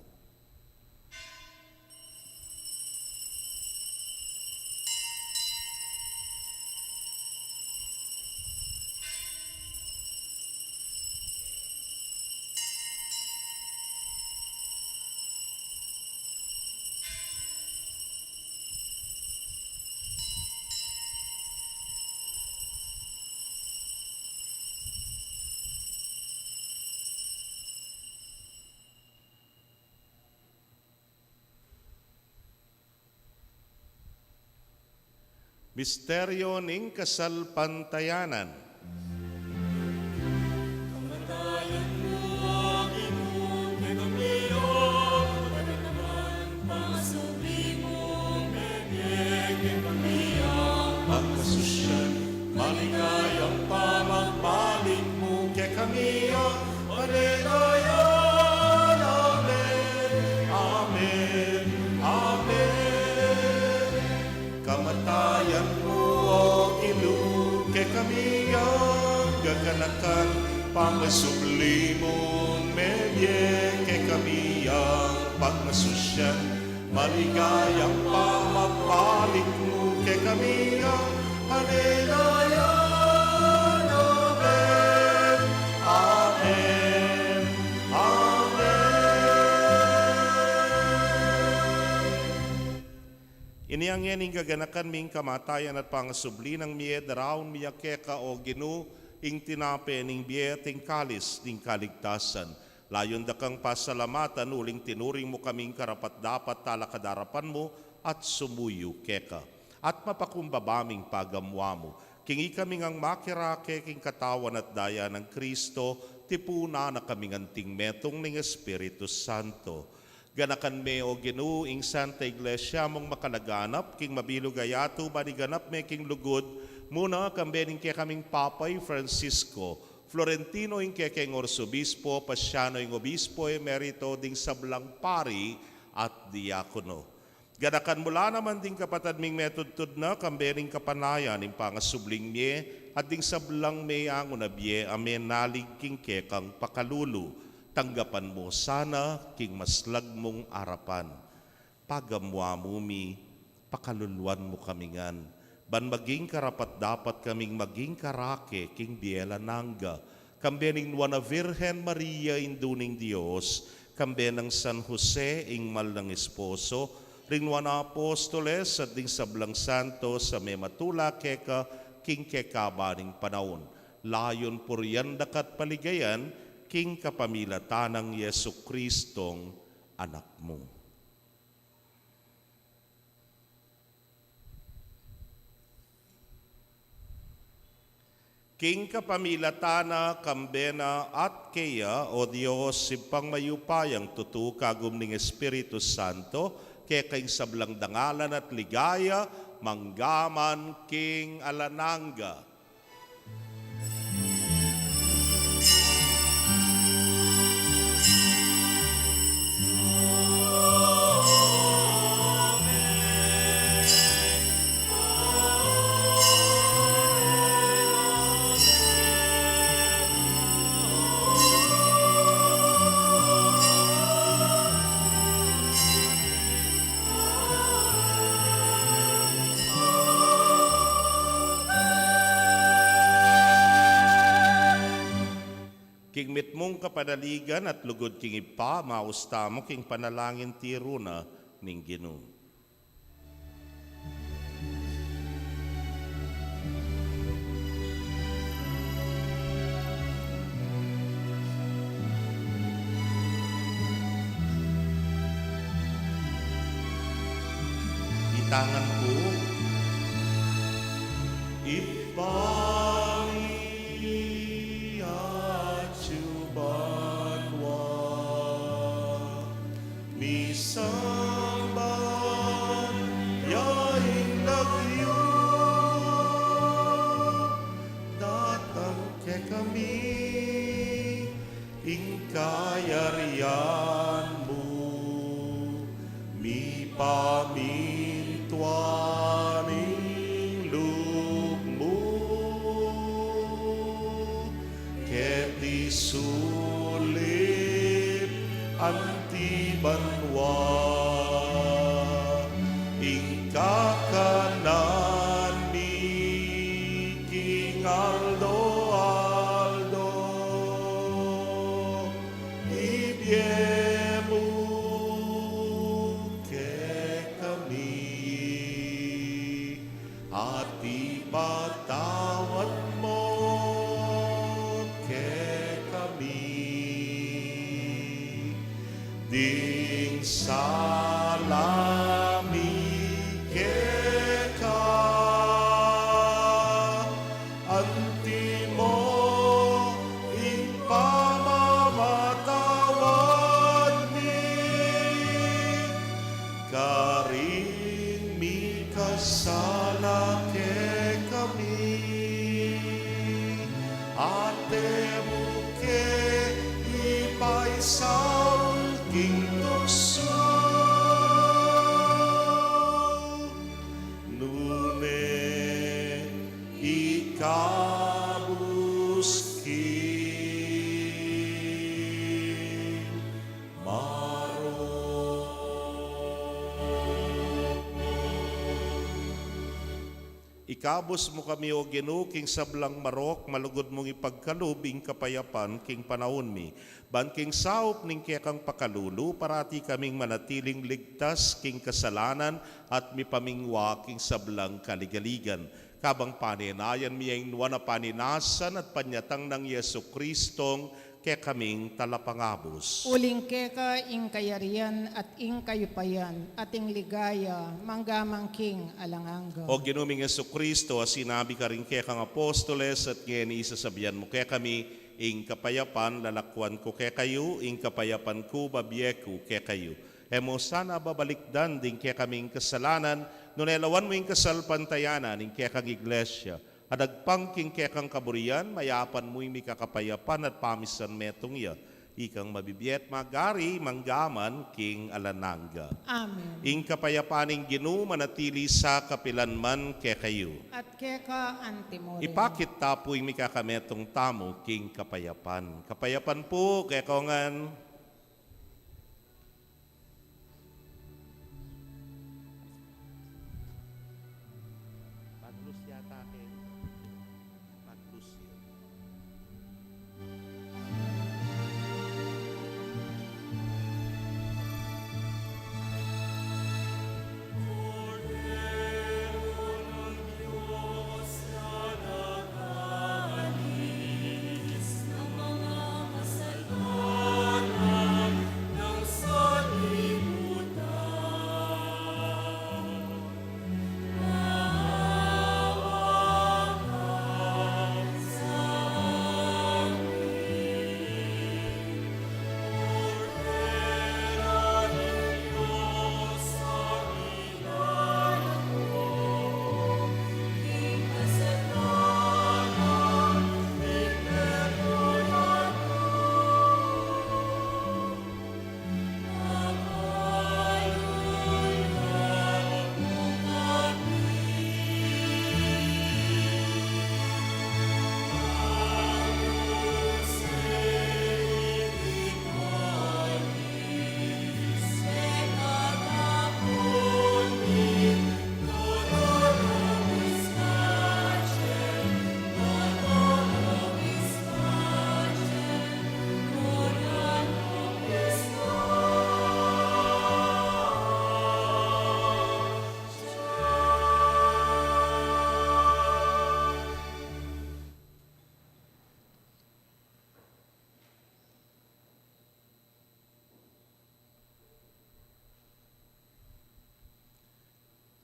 Misteryo ning kasalpantayanan. Kamatayan mu, O Ginu, kekami ya, pangasublian mu, mebie kekami ya, pangasusian, maligayang pamagbalik mu kekami ya, Amen, amen, amen. Kamatayan mu, O Ginu, kekami yang gaganakan, pangasubli mu, mebie kekami yang pangasusian, maligayang pamagbalik mu kekami ya, Amen, amen, amen, amen. Ini ngeni ing gaganakan ming kamatayan at pangasubli nang mie, daraun mi ya keka, O Ginu, ing tinape ning bie at ing kalis ning kaligtasan. Layun da kang pasalamatan uling tinuring mu kaming karapat-dapat talakad king arapan mu at sumuyu keka. At mapakumbaba ming pagamuan mu, king ikami ngang makirake king katawan at daya nang Kristo, tipunan na kaming anting metung ning Espiritu Santo. Ganakan me, O Ginu, ing Santa Iglesia mung makalaganap king mabilug a yatu, ban iganap me king lugud mu na, kambe ning kekaming Papa i Francisco, Florentino ing kekeng Arsobispo, Paciano ing Obispo Emerito, ding sablang pari at diakono. Ganakan mu la naman ding kapatad ming metudtud na, kambe ning kapanayan ning pangasubling mie, at ding sablang meangu na bie a menalig king kekang pakalulu. Tanggapan mu sana king maslag mung arapan. Pagamuan mu mi, pakaluluan mu kami ngan, ban maging karapat-dapat kaming maging karake king bie alang angga, kambe ning Nuan a Virgen Maria, Indu ning Dios, kambe nang San Jose, ing mal nang esposo, ring nuan a apostoles, at ding sablang santos a mematula keka king kekaban ning panaun. Layun purian da ka at paligayan king kapamilatan nang Jesucristong Anak mu. King kapamilatan na, kambe na, at keya, O Dios, Ibpang mayupayang tutu, kagum ning Espiritu Santo, keka ing sablang dangalan at ligaya, mangga man king alang angga. King mitmung kapanaligan at lugud king Ibpa, maus tamu king panalangin tiru na ning Ginu. Itangan ku, Ibpa mi atsu banua, misamban ya ing lagyu, datang kekami ing kayarian mu, sulip anti banua, ing kakanan mi king aldo-aldo ibie mu kekami, at ipatawad mu kekami ding sala mi keka, anti mu ing pamamatawad mi karing mikasala kekami, at e mu ke ipaisaul king tuksu, nune ikabus king marok. Ikabus mu kami, O Ginu, king sablang marok, malugud mung ipagkalub ing kapayapan king panaun mi. Ban king saup ning kekang pakalulu, parati kaming manatiling ligtas king kasalanan at mipamingwa king sablang kaligaligan. Kabang panenayan mi ing nuan a paninasan at panyatang nang Jesucristong kekaming Talapangabus. Uling keka ing kayarian at ing kayupayan at ing ligaya mangga man king alang angga. O Ginu ming Jesucristo, a sinabi karing kekang apostoles, at ngeni sasabian mu kekami ing kapayapan lalakuan ku kekayu, ing kapayapan ku babie ku kekayu. E mu sana babalikdan ding kekaming kasalanan, nune lawan mu ing kasalpantayanan ning kekang Iglesia, at agpang king kekang kaburian, mayapan mu ing mikakapayapan at pamisan metung ya. Ikang mabibie at magari mangga man king alang angga. Amen. Ing kapayapan ning Ginu manatili sa kapilan man kekayu. At keka antimurin. Ipakit ta pu ing mikakametung tamu king kapayapan. Kapayapan pu kekayu ngan. Maglus yata kayu. Maglus yun.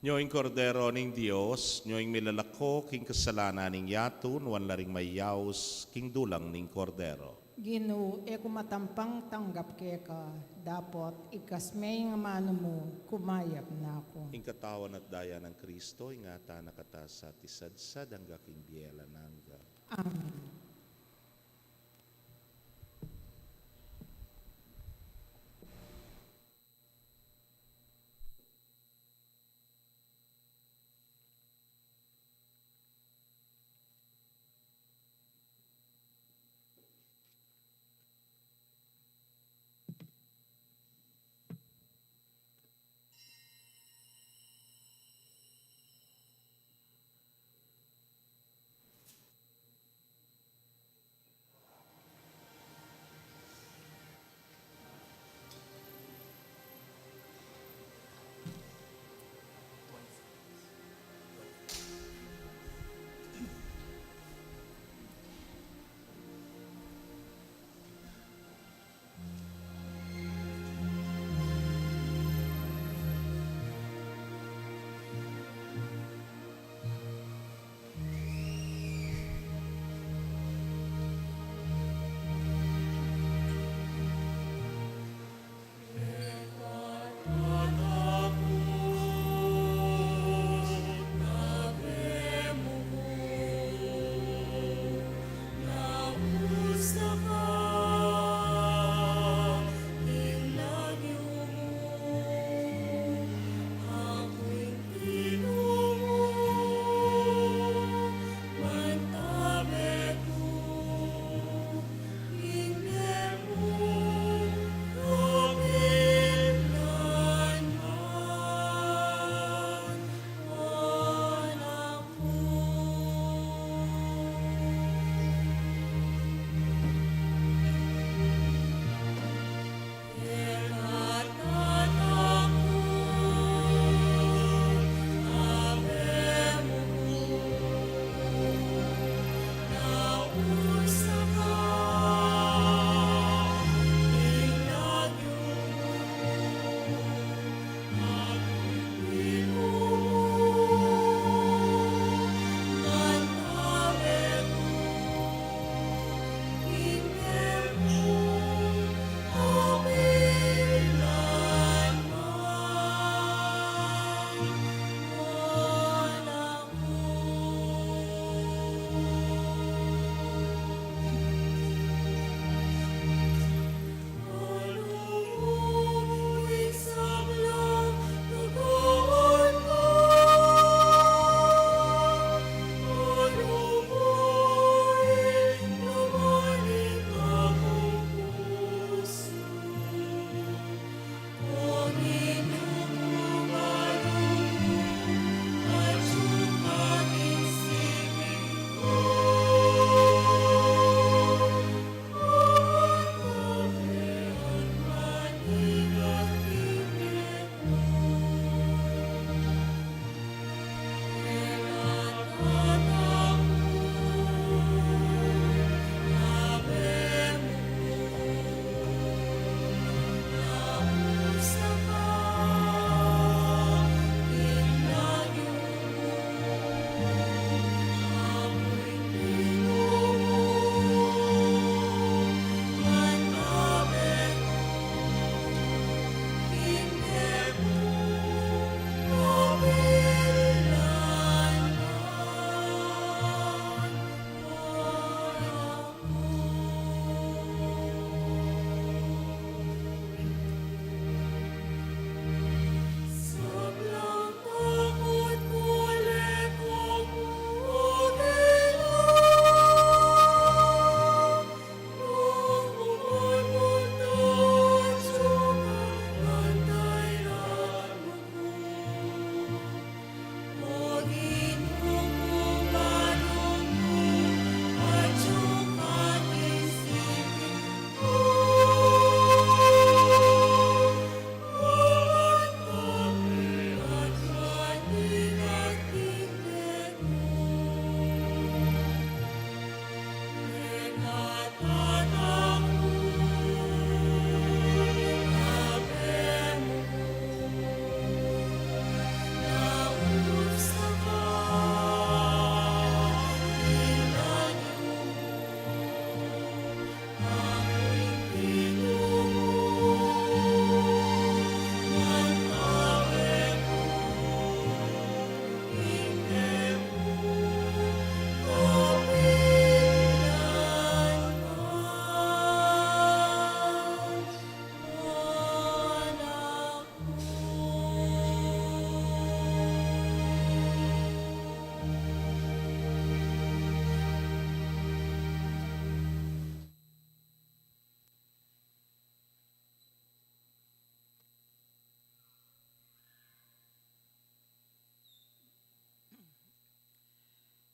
Nyo ing Kordero ning Dios, nyo ing milalako king kasalanan ning yatu, nuan la ring mayaus king dulang ning Kordero. Ginu, e ku matampang tanggap keka, dapot ikasme ing amanu mu, kumayap na ku. Ing katawan at daya nang Kristo, ingatan na kata sa tisadsad angga king bie alang angga. Amen.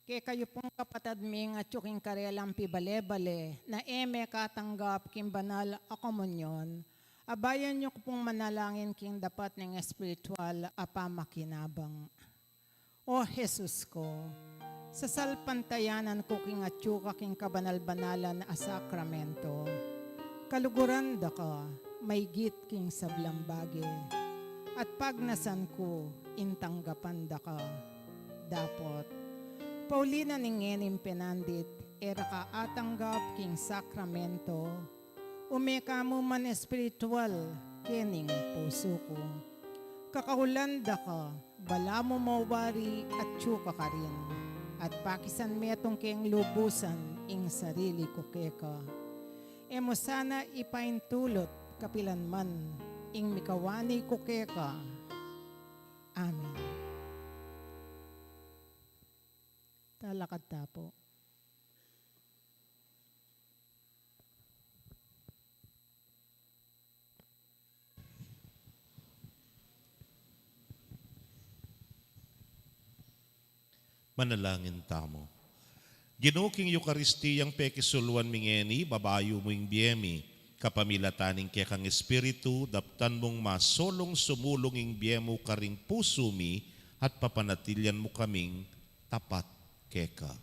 Kekayu pung kapatad ming atyu king karelang pibale-bale, na e mekatanggap king banal a komunyon, abayan yu ku pung manalangin king dapat ning espiritual a pamakinabang. O Jesus ku, sasalpantayanan ku king atyu ka king kabanal-banalan a sakramento. Kaluguran da ka, maygit king sablang bage, at pagnasan ku ing tanggapan da ka. Dapot, pauli na ning ngening penandit, e ra ka atanggap king sakramento, ume ka mu man espiritual kening pusu ku. Kakaulan da ka, balamu mawari atyu ka karin, at pakisan metung keng lubusan ing sarili ku keka. E mu sana ipaintulut kapilan man ing mikawani ku keka. Amen. Talakad ta pu. Manalangin tamu. Ginu, king Eukaristiyang pekisuluan mi ngeni, babayu mu ing bie mi, kapamilatan ning kekang Espiritu, daptan mung masolung sumulung ing bie mu karing pusu mi, at papanatilian mu kaming tapat keka.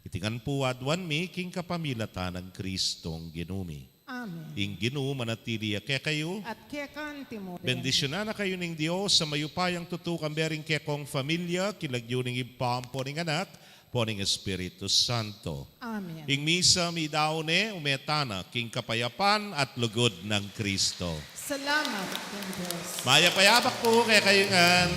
Iti ngan pu aduan mi king kapamilatan nang Kristong Ginu mi. Amen. Ing Ginu manatili ya kekayu. At keka naman mu rin. Bendisyunan na kayu ning Dios a mayupayang tutu, kambe ring kekong familia, king lagyu ning Ibpa, ampo ning Anak, ampo ning Espiritu Santo. Amen. Ing misa mi daun ne, ume tana king kapayapan at lugud nang Kristo. Salamat king Dios. Mayap a abak pu kekayu ngan.